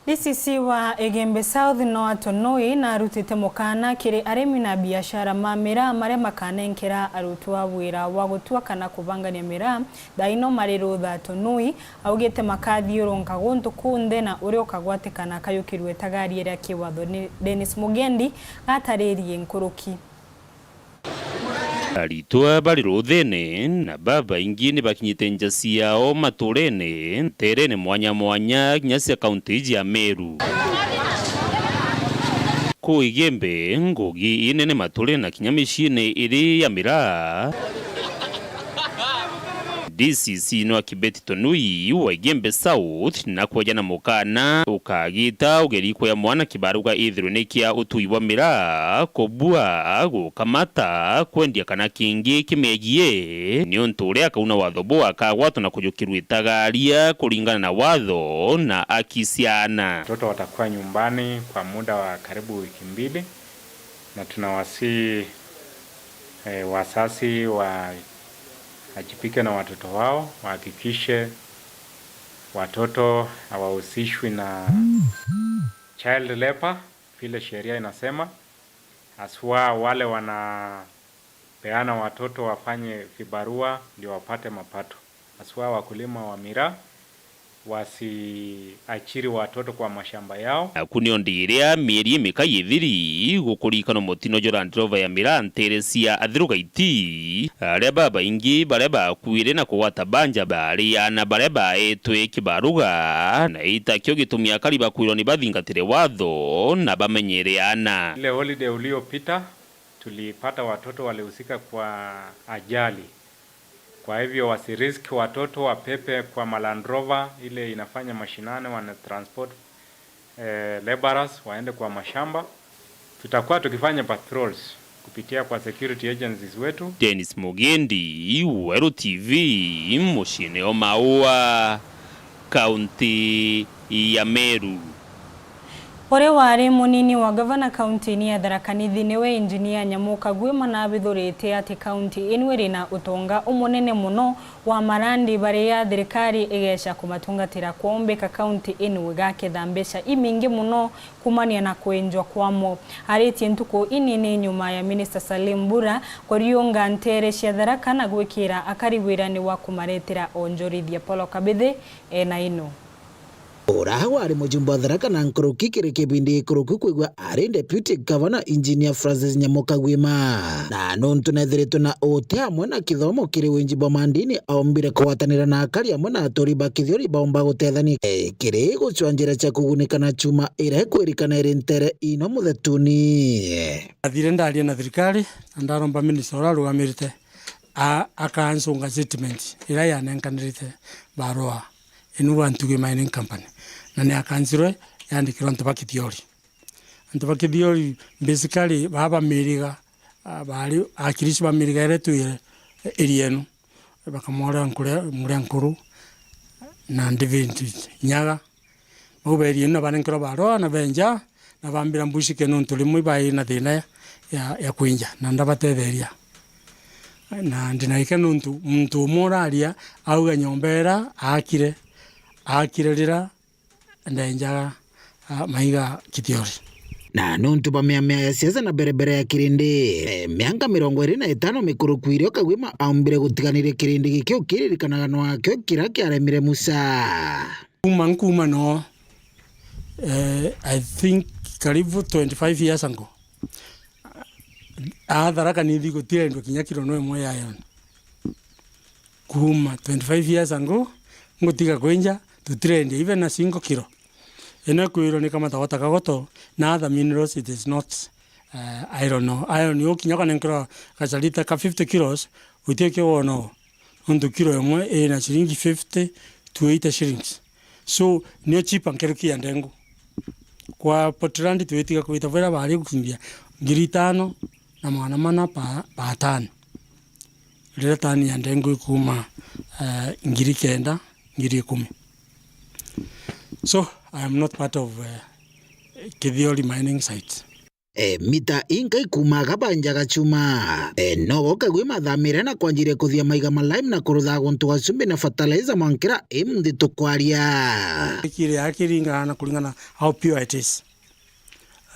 D C C wa Igembe South, Noah Tonui, narutite mukana kiri arimi na biashara ma miraa maria makanenkera arutwa wira wa gutua kana kubangania miraa thaa ino mari rutha. Tonui augite makathiurunka guntu kunthe na uria ukagwatikana akayukirue itagaria ria kiwatho. Ni Dennis Mugendi ataririe nkuruki. Aritwa bari ruthene na babaingi ni bakinyite nja ciao maturene nterene mwanya mwanya kinya cia kaunti iji ya Meru. Ku Igembe, ngugi inene maturene na kinya miciine iri ya miraa. D C C no akibeti Tonui wa Igembe South na kwejana mukana ukagita ugeri kwea mwana kibaruga ithirwe ni kia utui bwa miraa, kubua, gukamata, kwendia kana kingi kimegie, niuntu uria akauna watho buu akagwatwa na kujukirua itagaria kuringana na watho na aki ciana. Watoto watakuwa nyumbani kwa muda wa karibu wiki mbili, na tunawasihi, eh, wazazi wa-, wajibike na watoto wao, wahakikishe watoto hawahusishwi na child labor vile sheria inasema, haswa wale wanapeana watoto wafanye vibarua ndio wapate mapato, haswa wakulima wa miraa wasiachiri watoto kwa mashamba yao. Naku nio ndi iria mieri imika yithiri gukurikana mutino jwa Land Rover ya miraa ntere cia Athiru Gaiti, aria babaingi baria bakuire na kugwata banja bari ana baria baetwe kibaruga, na itakio gitumi akari bakwirwa ni bathingatire watho na bamenyere ana. Ile holiday uliopita, tulipata watoto walihusika kwa ajali. Kwa hivyo, wasirisk watoto wapepe kwa ma Land Rover ile inafanya mashinani, wana transport, eh, laborers waende kwa mashamba. Tutakuwa tukifanya patrols kupitia kwa security agencies wetu. Dennis Mugendi, Weru T V, muciine o Maua, kaunti ya Meru. Uria wari munini wa gavana kaunti-ini ya Tharaka Nithi niwe Engineer Nyamu Kagwima nabithurite ati kaunti ino iri na utonga umunene muno wa marandi baria thirikari igeca kumatungatira kwombika kaunti ino igaketha mbeca imingi muno kumania na kwenjwa kwamo. Aritie ntuku inini nyuma ya Minister Salim Mbura kuriunga ntere cia Tharaka na gwikira akari wirani wa kumaretera onjorithia. Paul Kabithi ena ino. Ura wari mujumbe wa Tharaka na nkuruki kiri kibindi ikuruku kwigua ari Deputy Governor Engineer Francis Nyamu Kagwima. Na nuntu nethiritwe na uti amwe na kithomo kiri winji bwa mandini, aumbire kugwatanira na akari amwe na aturi ba Kithiori baumba gutethania, eh, kiri gucwa njira cia kugunika na chuma iria ikwirikana iri ntere ino muthetuni. Athire ndaria na thirikari na ndaromba minister uria arugamirite a-, akancunga statement iria yanenkanirite barua inu ba Ntugi Mining Company, na ni akancirwe yandikirwe antu ba Kithiori. Antu ba Kithiori, basically, baa ba Miriga, ah, bari akirici ba Miriga iria itwire area inu, bakamwora Nkure-, Muria Nkuru na David Nyaga. Bau ba area inu na banenkerwa barua na benja, na bambira mbucike nuntu rimwe ibai na thina ya, ya, ya kwinja, na ndabatetheria. Na ndina gikeno nuntu muntu umwe uraria auga nyomba iria aakire, aakire rira ndenjaga, ah, maiga Kithiori. Na nontu bwa miamia ya siasa na berebere ya kirindi, eh, mianka mirongo iri na itano mikuruku irio Kagwima aumbire gutiganiria kirindi giki ukiririkanaga no akio kiria kiaremire Musa. Kuma nkuma no, eh, I think karibu twenty-five years ago, a Tharaka Nithi gutirendwa kinya kiro no imwe ya iron. Kuma twenty-five years ago, ngutiga kwinja, tutirendia even a single kiro. Ino ikwirwo ni kamata gota kagoto, na other minerals, it is not, eh, iron ore. Iron ore kinya ukanenkerwa gacharita ka fifty kilos, utikio wona o. Nontu kiro imwe ina ciringi fifty to eighty shillings. So, nio cheaper nkuruki ya ndengu. Kwa Portland twitiga kwita bwira bari gukinyia ngiri itano na magana mana per, per ton. Riria ton ya ndengu ikuma, eh, ngiri kenda, ngiri ikumi. So, I am not part of, eh, Kithiori mining site. E, mita inka ikumaga banjaga chuma. E, nogo Kagwima athamire na kwanjiria kuthia maiga ma lime na kuruthaga guntu gwa chumbi na fertilizer mwankira imunthi tukwaria. Kiri akiringana na kuringana how pure it is.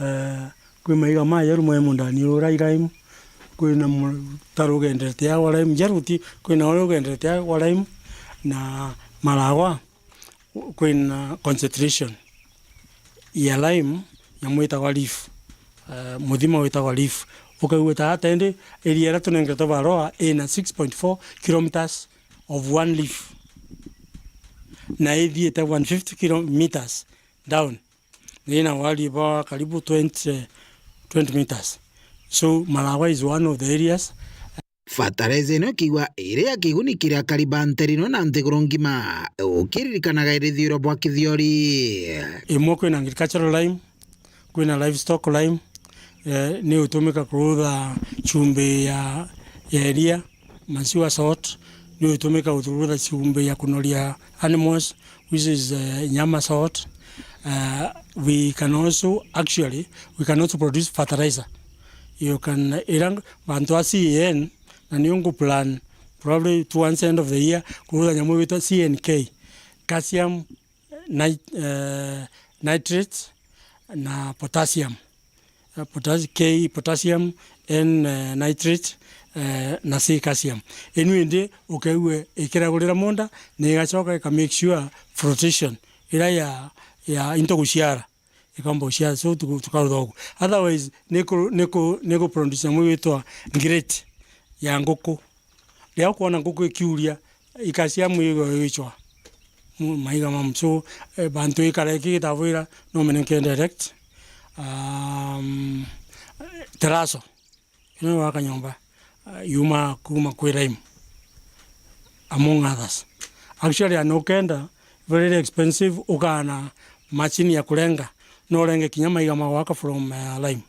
E, kwi maiga majeru mwe mundani ura i lime, kwina mutaro ugenderete agwa lime jeru ti, kwina uria ugenderete agwa lime na maragwa. Kwina concentration ya lime, nyamu itagwa leaf, eh, muthima witagwa leaf. Ukaigua ta ata indi area iria tunengeretwe baroa ina six point four kilometers of one leaf. Na ithiite one fifty kilometers down. Ina wari bwa karibu twenty, twenty meters. So, Maragwa is one of the areas. Fertilizer ino kiigua iri ya kiguni kiri akari ba nterino na nthiguru ngima, ukiririkanaga irithiurwa bwa Kithiori. Imwe kwina agricultural lime, kwina livestock lime, eh, ni utumika kurutha chumbi ya, ya iria, maziwa salt, ni utumika kurutha chumbi ya kunoria animals, which is, eh, nyama salt. Eh, we can also, actually, we can also produce fertilizer. You can, ira bantu a C A N, na nio ngu plan probably towards the end of the year, kurutha nyamu igwitwa C N K, calcium nit-, eh, nitrate na potassium. Eh, potas-, K potassium, N, eh, nitrate, eh, na C calcium. Inu indi ukaigue ikiragurira munda, na igacoka ika make sure flotation ira ya, ya into guciara. Ikaumba guciara, so tuku-, tukarutha uguo. Otherwise, niku-, niku-, nikuproduce nyamu igwitwa grit ya nguku. Riria ukwona nguku ikiuria, ikasiamu igwicwa mu-, maiga mamu. So, eh, bantu ikara iki gitavwira, no menenke direct. Um, teraso. Ino gwaka nyomba, ah, yuma kuma kwi lime, among others. Actually, ana ukenda, very expensive, ukaana machine ya kurenga, no urenge kinya maiga ma gwaka from, eh, lime.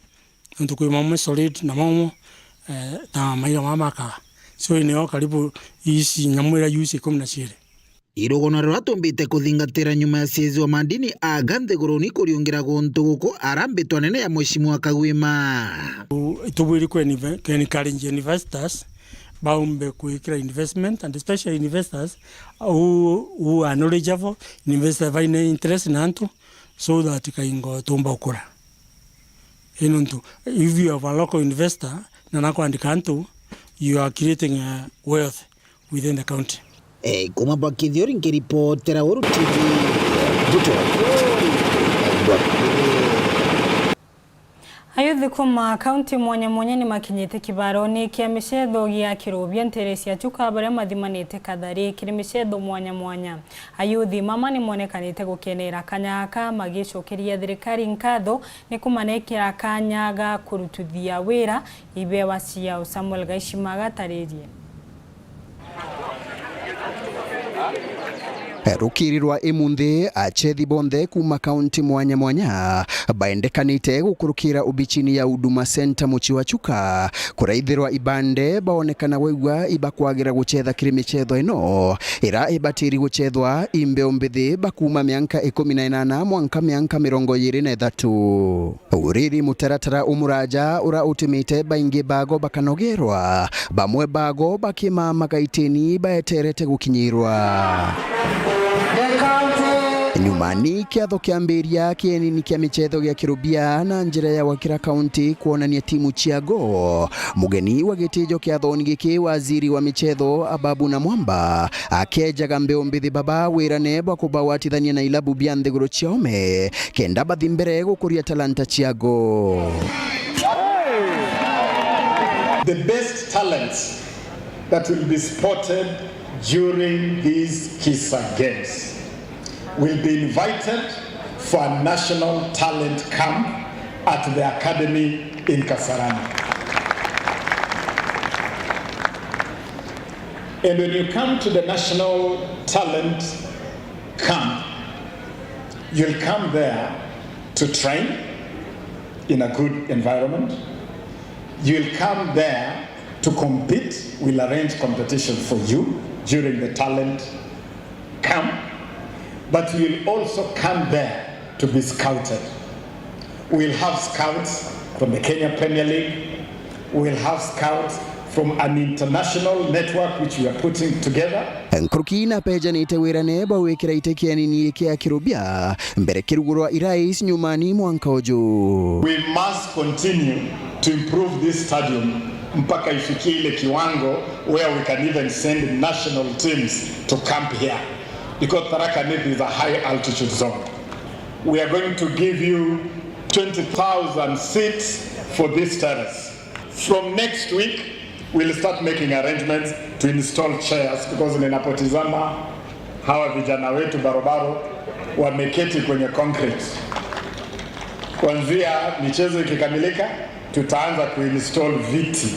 Nontu kwi mamwe solid na mamwe, eh, ta maiga mama makaga. So, ineo karibu ici nyamu ira use ikumi na ciiri. Irugano ruria tumbite kuthingatira nyuma ya ciezi wa madini aga nthiguruni kuriungira guntu guku arambitwa nene ya Mheshimiwa Kagwima. Tubwiri ku encourage investors baumbe kwikira investment, and especially investors who, who are knowledgeable, investors baina interest na antu, so that kaingo tumba ukura. Ii nontu, if you have a local investor na nakwandika antu, you are creating, uh, wealth within the county. Eh, kuma bwa Kithiori nkiripotera Uru T V, Nduto. Ayuthi kuma kaunti mwanya mwanya ni makinyite kibaroni kia micetho gia Kirubia ntere cia Chuka, baria mathimanite kathari kiri micetho mwanya mwanya. Ayuthi mama ni monekanite gukenera kanya aka, magicokeria thirikari nkatho ni kumanekera kanya ga kurututhia wira ibewa ciao. Samuel Gaishima agataririe. Rukiri rwa imunthi, achethi bonthe kuma kaunti mwanya mwanya baendekanite gukurukira obichini ya Huduma Center mucii wa Chuka, kuraithirwa ibande baonekana waigua ibakwagira guchetha kiri michetho ino ira ibatiri guchethwa i mbeu mbithi bakuma mianka ikumi na inana mwanka mianka mirongo iiri na ithatu. Uriri mutaratara umuraja ura utumite baingi bago bakanogerwa, bamwe bago bakimamaga itini baeterete gukinyirwa. The county Nyuma ni kiatho kiambiria, kienini kia michetho gia Kirubia na njira ya gwakira kaunti kwonania timu cia Gor. Mugeni wa gitijo kiathoni giki, waziri wa michetho Ababu Namwamba, akejaga mbeu mbithi baba wirane bwa kubawatithania na ilabu bia nthiguru cia ome kenda bathi mbere gukuria talanta cia Gor. The best talents that will be spotted during these KISA Games will be invited for a national talent camp at the academy in Kasarani. And when you come to the national talent camp, you'll come there to train in a good environment. You'll come there to compete. We'll arrange competition for you during the talent camp, but you'll also come there to be scouted. We'll have scouts from the Kenya Premier League. We'll have scouts from an international network which we are putting together. Nkuruki na pejanite wirane bwa gwikira ite kienini kia Kirubia mbere kirugurwa irais nyumani mwanka uju. We must continue to improve this stadium mpaka ifikie ile kiwango where we can even send national teams to camp here, because Tharaka Nithi is a high altitude zone. We are going to give you twenty thousand seats for this terrace. From next week, we'll start making arrangements to install chairs, because ninapotizama hawa vijana wetu barobaro wameketi kwenye concrete. Kuanzia michezo ikikamilika, tutaanza kuinstall viti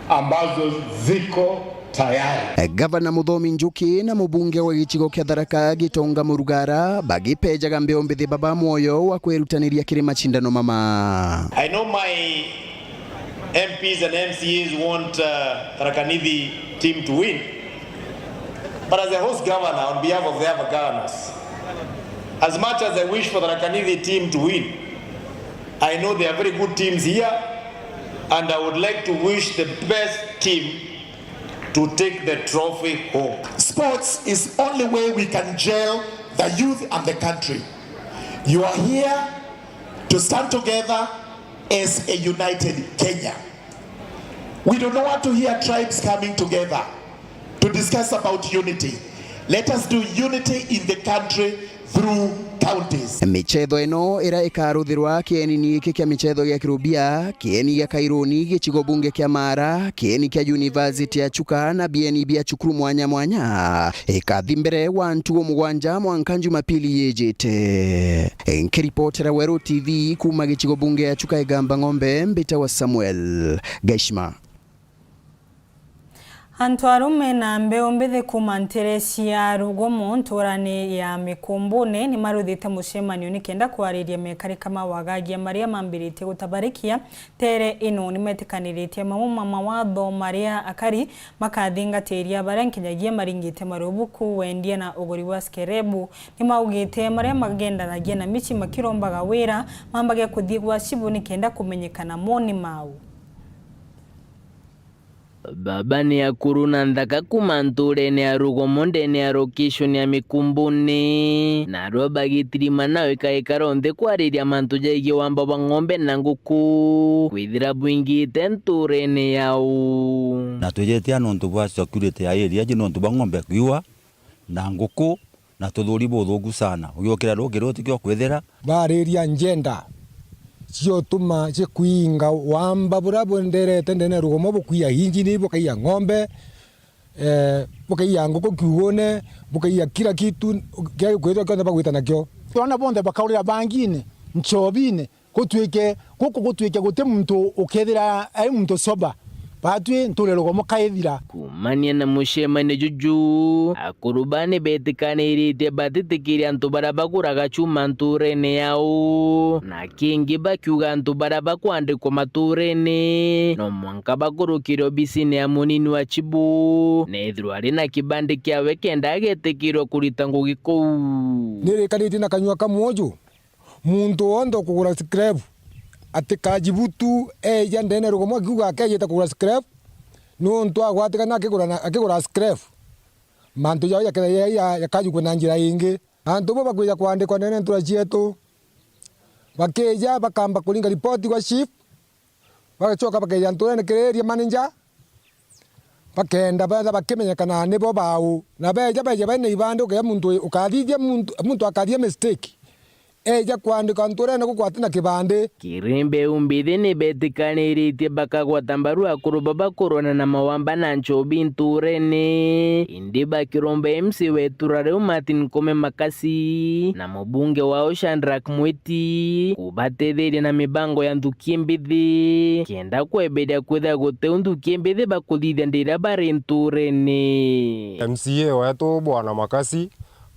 ambazo ziko tayari. Gavana Muthomi Njuki na mubunge wa gicigo kia Tharaka Gitonga Murugara bagipejaga mbeu mbithi baba mwoyo wa kwirutaniria kiri macindano mama. I know my M Ps and M C As want, uh, Tharaka Nithi team to win. But as a host governor, on behalf of the other governors, as much as I wish for Tharaka Nithi team to win, I know there are very good teams here, and I would like to wish the best team to take the trophy home. Sports is only way we can gel the youth and the country. You are here to stand together as a united Kenya. We do not want to hear tribes coming together to discuss about unity. Let us do unity in the country through counties. Michetho ino ira ikaruthirwa kienini giki kia michetho gia Kirubia, kieni gia Kairuni, gicigo bunge kia Mara, kieni kia University ya Chuka na bieni bia cukuru mwanya mwanya, ikathi mbere wa ntugo mugwanja mwanka Jumapili yijite. Nkiripotera Weru T V kuma gicigo bunge ya Chuka Igamba Ng'ombe, mbitawa Samuel Gaishima. Antu arume na mbeu mbithi kuuma ntere cia rugomo nturani ya Mikumbune ni maruthite mucemanio nikenda kwariria mekarika ma wagagia maria mambiritie gutabarikia tere ino. Ni metikaniritie mamwe ma mawatho maria akari makathingatiria, baria nkinyagia maringite marubuku, wendia na uguri wa skerebu. Ni maugite maria magendanagia na mici makirombaga wira mambage kuthii gwa cibu nikenda kumenyekana moni mau. Baba ni akuru na nthaka kuuma nturene ya rugomo ndene ya location ya Mikumbune, narua bagitirima nao ikaikara nthi kwariria mantu jaigie wamba bwa ng'ombe na nguku kwithira bwingite nturene yao. Na twijite nontu bwa security ya area ji nontu bwa ng'ombe kwiwa na nguku na tuthuri buthuku sana. Ugiukira rukiri utikio kwithira. Bariria njenda ciotuma cikwinga wamba buria bwenderete ndene rugomo, bukwiya injini, bukaiya ng'ombe, eh, bukaiya nguku kiugune, bukaiya kila kitu, kiria gikwithirwa kionthe bagwita nakio. Twona bonthe bakaurira bangine, nchobine, gutwike, guku gutwike guti muntu ukethira ai muntu sober. Batwi nture rugomo kaithira. Kumania na mucemanio juju, akuru baa ni betikaniritie batitikiria antu baria baguraga chuma nturene yao, na kingi bakiuga antu baria bakwandikwa maturene no mwanka bakurukire obisine ya munini wa chibu, na ethirwa ari na kibandi kiawe kenda agetikirwa kurita ngugi kuu. Nirikanitie na kanyua kamwe uju. Muntu wonthe ukugura scrap, atikajibu tu eja ndene rugomo akiuga akejite kugura scrap, niuntu agwatikana akigura na, akigura scrap, mantu jao jakethira ja, ja, jakajukua na njira ingi. Antu bo bakwija kwandikwa nene ntura cietu, bakija bakamba kuringa ripoti gwa chief, bagacoka bakaija nturene kiri area manager, bakenda betha bakimenyekana nibo bau, na beja beja bena ibande, ukeja muntu ukathithia muntu, muntu akathithia mistake, eja kwandika nturene gukwati na kibande. Kiri mbeu mbithi ni betikaniritie bakagwata mbaru akuru baba kurwana na mawamba na nchobi nturene, indi bakiromba M C wetu ra riu Martin Kome Makasi na mubunge wao Shadrack Mwiti kubatetheria na mibango ya nthuki mbithi, kenda kweberia kwithira guti u nthuki mbithi bakuthithia ndiria bari nturene. M C A wetu Bwana Makasi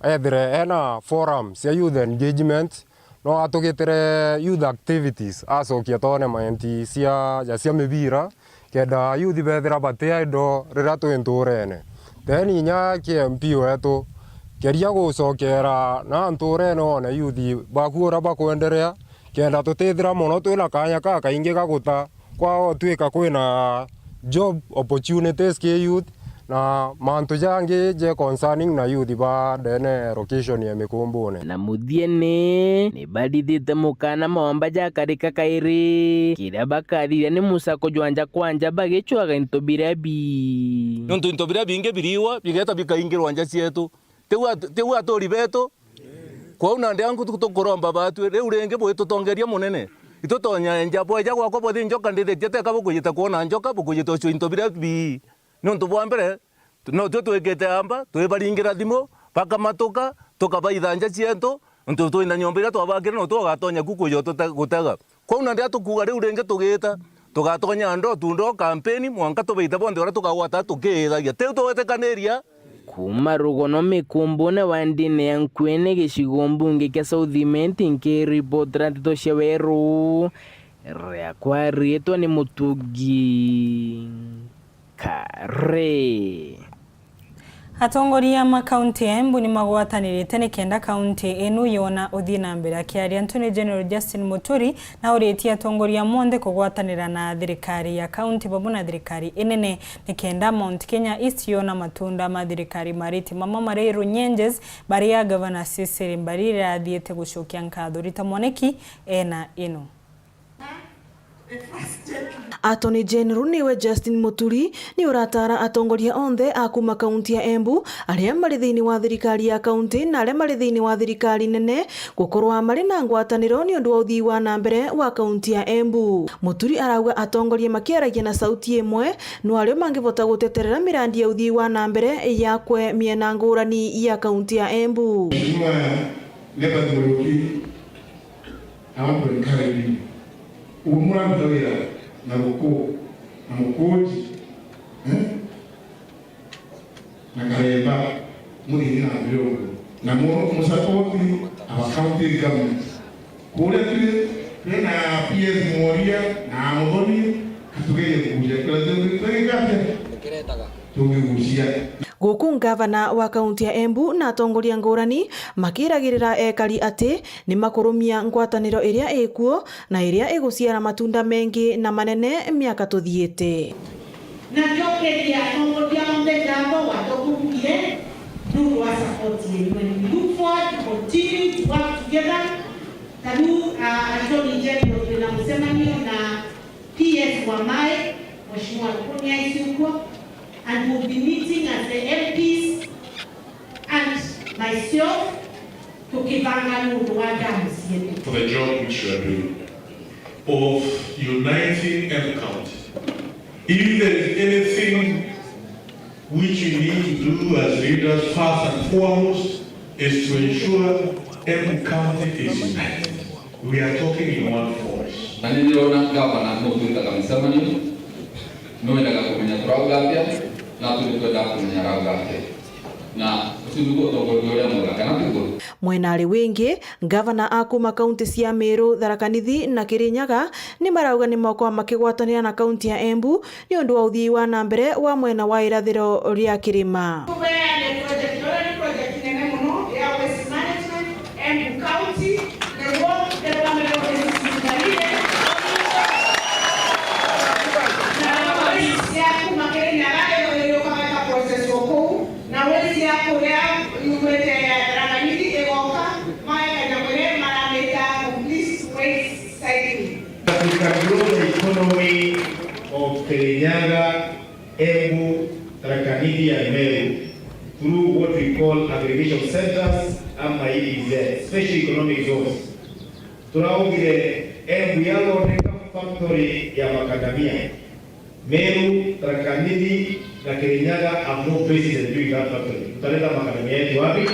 ethire ena forum cia youth engagement, no atugitire youth activities, acokia tournament cia, ja cia mibira, kenda youth bethira bati idle riria twi nturene. Then inya ki M P wetu, keria gucokera na nturene one youth baku uria bakwenderea, kenda tutithira mono twina kanya kakaingi ga guta kwao twika kwina job opportunities ki youth, na mantu jangi je concerning na youth ba ndene location ya Mikumbune. Na muthiene, ni barithite mukana mawamba jakarika kairi, kiria bakathithia ni musako jwa nja kwa nja bagicwaga into biria bi. Nontu into biria bingi biriwa bigeta bikaingirwa nja cietu. Tiu at-, tiu aturi betu. Kwou nandi angu tu-, tukuromba batwi, riu ringi bwitutongeria munene. Itutonya enja, bweja gwakwa bwathi njoka ndithitie, teka bukujite kwona njoka, bukujite ucua into biria bii. Niuntu bwa mbere, tu-, no tio twikite amba, twibaringira thimu, bakamatuka, tukabaitha nja cietu, niuntu twina nyomba iria twabakire, no tugatonya ku kuja utute-, gutega. Kwou nandi atukuuga riu ringi tugiita, tugatonya ndo tu ndo kampeni, mwanka tubaite bonthe uria tukagwata tukiithagia. Tiu tugwitikaniria. Kuuma rugono Mikumbune wa ndini ya Nkuene gicigo mbunge kia South Imenti, nkiripotera nteto cia weru, riakwa riitwa ni Mutugi Kare. Atongoria ma kaunti ya Embu ni magwatanirite nikenda kaunti inu yona uthii na mbere. Akiaria Attorney General Justin Muturi nauritie atongoria monthe kugwatanira na thirikari ya kaunti bamwe na thirikari inene nikenda Mount Kenya East yona matunda ma thirikari mariti mama mari runyenjes baria Gavana Cecily Mbarire athiite gucokia nkatho. Rita Mwaniki ena ino. Attorney General niwe Justin Muturi ni urataara atongoria onthe a kuuma kaunti ya Embu, aria mari thiini wa thirikari ya kaunti na aria mari thiini wa thirikari nene, gukorwa mari na ngwataniro ni undu wa uthii wa na mbere wa kaunti ya Embu. Muturi arauga atongoria makiaragia na sauti imwe, no ario mangivota guteterera mirandi ya uthii wa na mbere yakwe miena ngurani ya kaunti ya Embu. Mheshimiwa Lebert Muriuki, I want to encourage you. Uguo muraruta wira na guku, na mukunji, eh? Na karemba, muthini na mbere uguo. Na mu-, mu support our county government. Kuria turi, twina P S Mworia na Muthoni, katugerie kuja. Kila turi, turi ngapi? Tungigucia. Guku ngavana wa kaunti ya Embu na atongoria ngurani makiragirira ekari ati ni makurumia ngwataniro iria ikuo na iria iguciara matunda mengi na manene miaka tuthiite. Na njokeria atongoria onthe ngatho watokurukie nuntu wa support yenyu. And we look forward to continue to work together. Ta riu, ah, Attorney General, twina mucemanio na P S wa Mai, Mheshimiwa Rukuni Aisukwo, and we'll be meeting as the M Ps and myself tukibanga nuntu wa damu cietu. For the job which you are doing of uniting Embu County. If there is anything which you need to do as leaders, first and foremost, is to ensure Embu County is united. We are talking in one voice. Na nĩ ndĩrona ngavana nĩ ũtwĩtaga mĩcemanio, nĩ wendaga kũmenya tũrauga atĩa, na tũrĩ twendaga kũmenya arauga atĩa. Na ũcio nĩguo ũtongoria ũrĩa mwega, kana tiguo? Mwena arĩ wingi, ngavana a kuma kaunti cia Meru, Tharaka Nithi na Kirinyaga nĩ marauga nĩ makorwa makĩgwatanĩra na kaunti ya Embu nĩ ũndũ wa ũthii wa na mbere wa mwena wa irathĩro rĩa kĩrĩma. Tũbeane project, ĩyo nĩ project nene mũno ya waste management, Embu County, nĩguo tũrũgamĩrĩre waste management. Na waste ya kuma Kirinyaga ĩyo ĩrĩũkaga ĩka processwo kũu, na waste ya kũrĩa yumĩte ya Tharaka Nithi ĩgo Kirinyaga, Embu, Tharaka Nithi and Meru through what we call aggregation centers ama E E Z, special economic zones. Turaugire Embu yathondeka factory ya macadamia, Meru, Tharaka Nithi na Kirinyaga have no president doing that factory. Tutaleta macadamia yetu wapi?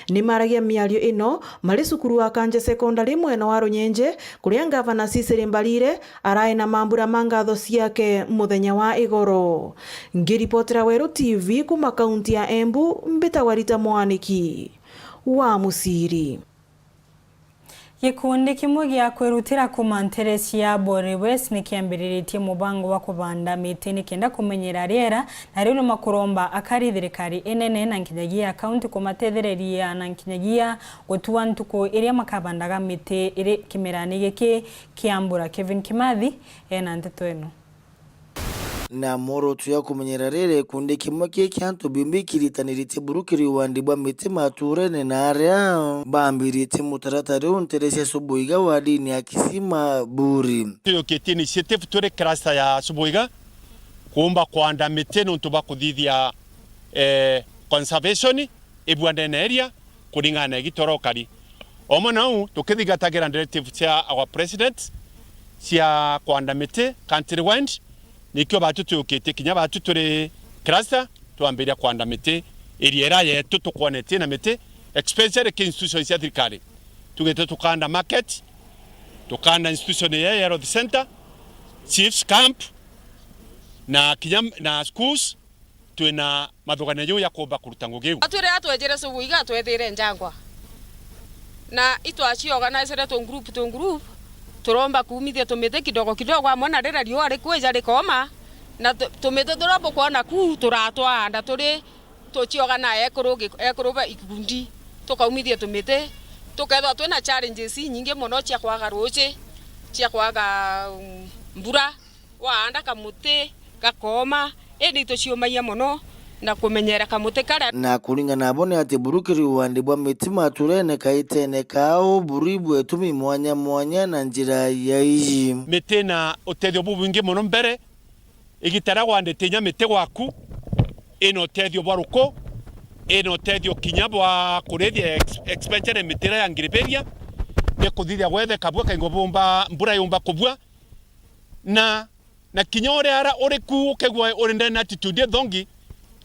Ni maragia miario ino mari cukuru wa Kanje Secondary mwena wa Runyenje, kuria ngavana Cecily Mbarire arai na mambura ma ngatho ciake muthenya wa igoro. Ngiripotera Weru T V kuma kaunti ya Embu, mbitagwa Rita Mwaniki wa Musiri. Gikundi kimwe gia kwirutira kuma ntere cia Bore West ni kiambiriritie mubango wa kubanda miti nikenda kumenyera riera, na riu ni makuromba akari thirikari inene na nkinyagia kaunti kumatethereria na nkinyagia gutua ntuku iria makabandaga miti iri kimerani giki kia mbura. Kevin Kimathi ena nteto ino. Na mworoto ya kumenyera riri, gikundi kimwe ki kia antu biumbi kiritaniritie buru kiri wandi bwa miti maturene na aria bambiritie mutaratara uu ntere cia Subuiga wardini ya Kisima Buri. Tujukitie initiative turi cluster ya Subuiga kuumba kwanda miti nontu bwa kuthithia, eh, conservation ibuanene area kuringana na igita uria ukari. Omwe nau tukithingatagira directive cia our president cia kwanda miti countrywide, nikio batu tujukitie kinya batu turi cluster twambiria kwanda miti area ira yetu tukwona iti na miti, especially ki institutions cia thirikari. Tugite tukanda market, tukanda institution ya health center, chiefs camp, na kinya na schools, twina mathuganio jau ya kuumba kuruta ngugi iu. Atwire atwejere Subuiga twethire njangwa. Na itwaciorganizire tu group, tu group, turomba kuumithia tumiti kidogo kidogo amwe na riria riua rikwija rikooma, na tu-, tumiti turia bukwona kuu turatwaanda turi tuciorganize ekuru gi-, ekuru ba ikundi, tukaumithia tumiti, tukethirwa twina challenges inyingi mono cia kwaga ruuji, cia kwaga, mm, mbura. Waanda kamuti gakooma, indi ituciumagia mono na kumenyera kamuti karia. Na kuringana nabo ni ati buru kiri wandi bwa miti maturene kaitene kao buru ibwetumi mwanya mwanya na njira ya iji. Miti ina utethio bubwingi mono mbere, igita ria wandite inya miti gwaku, ina utethio bwa ruku, ina utethio kinya bwa kurithia ex-, expenditure miti iria ya ngiribiria, ni kuthithia gwethe kabua kaingo bumba, mbura yumba kubua, na, na kinya uria ara uri ku ukegua uri ndene na attitude ithongi,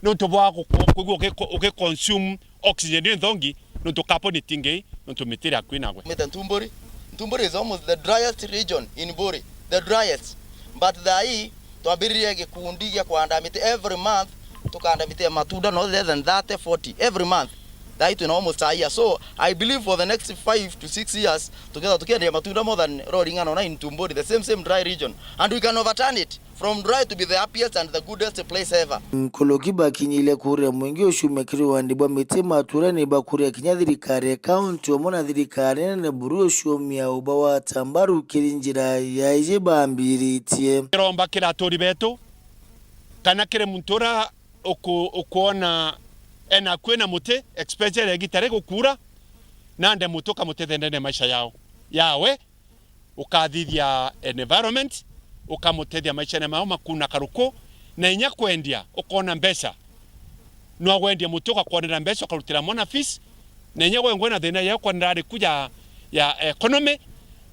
nontu bwa guko-, kwigua ugi-, ugi consume oxygen ithongi, nontu carbon itingi, nontu miti iri akui nagwe. Mite Ntumburi. Ntumburi is almost the driest region in Buri, the driest. But thaa ii twambiririe gikundi gia kwanda miti every month, tukanda miti ya matunda no less than thirty, forty every month. Thaa ii twina almost a year. So, I believe for the next five to six years, tukethirwa tukiendia matunda more than uria uringana na in Ntumburi, the same, same dry region. And we can overturn it from dry to be the happiest and the goodest place ever. Nkuluki bakinyile kuria mwingi uciumia kiri wandi bwa miti maturene bakuria kinya thirikari ya kaunti umwe na thirikari nene buru uciumia uba wa tambaru kiri njira ya iji bambiritie. Kiromba kiri aturi betu, kana kiri muntu uria uku-, ukwona ena akui na muti, especially igita rigukuura, nande muti ukamutethia ndene ya maisha yao, yawe, ukathithia environment, ukamutethia maishene mao makuna karuku, na inya kwendia, ukona mbeca. No agwendia muti ugakwonera mbeca, ukarutira mwana fees, na inya gwe ngwe na thina ya kwonera ariku ya, ya economy,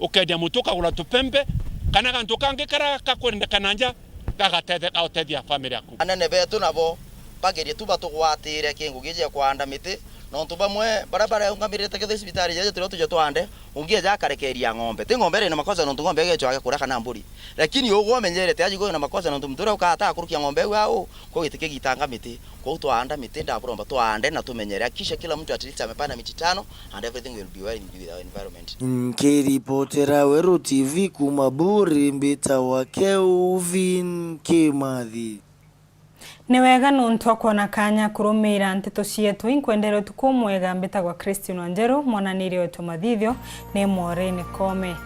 ukendia muti ukagura tupembe, kana gantu kangi kara kakwendekana nja, gagatetheka utethia family yaku. Anene betu nabo bagerie tu batugwatire kingugi gia kwanda miti, nontu bamwe baria baraungamirite kethira cibitari jaja turia tuja twande, ungi eja akarekeria ng'ombe. Ti ng'ombe iri na makosa nontu ng'ombe igechwa agekura kana mburi. Lakini ugwe umenyerete aji gwe na makosa nontu muntu uria ukataa kurukia ng'ombe iu au, kwou giti kigitanga miti. Kwou twaanda miti, ndaburomba twaande na tumenyere. Hakikisha kila mtu at least amepanda miti tano and everything will be well in, with our environment. Nkiripotera Weru T V kuma Buri, mbitawa Kelvin Kimathi. Ni wega nontu wa kwona kanya kurumiira nteto cietu. Inkwendera utuku umwega. Mbitagwa Christine Wanjeru, mwananiri wetu mathithio ni Maureen Koome.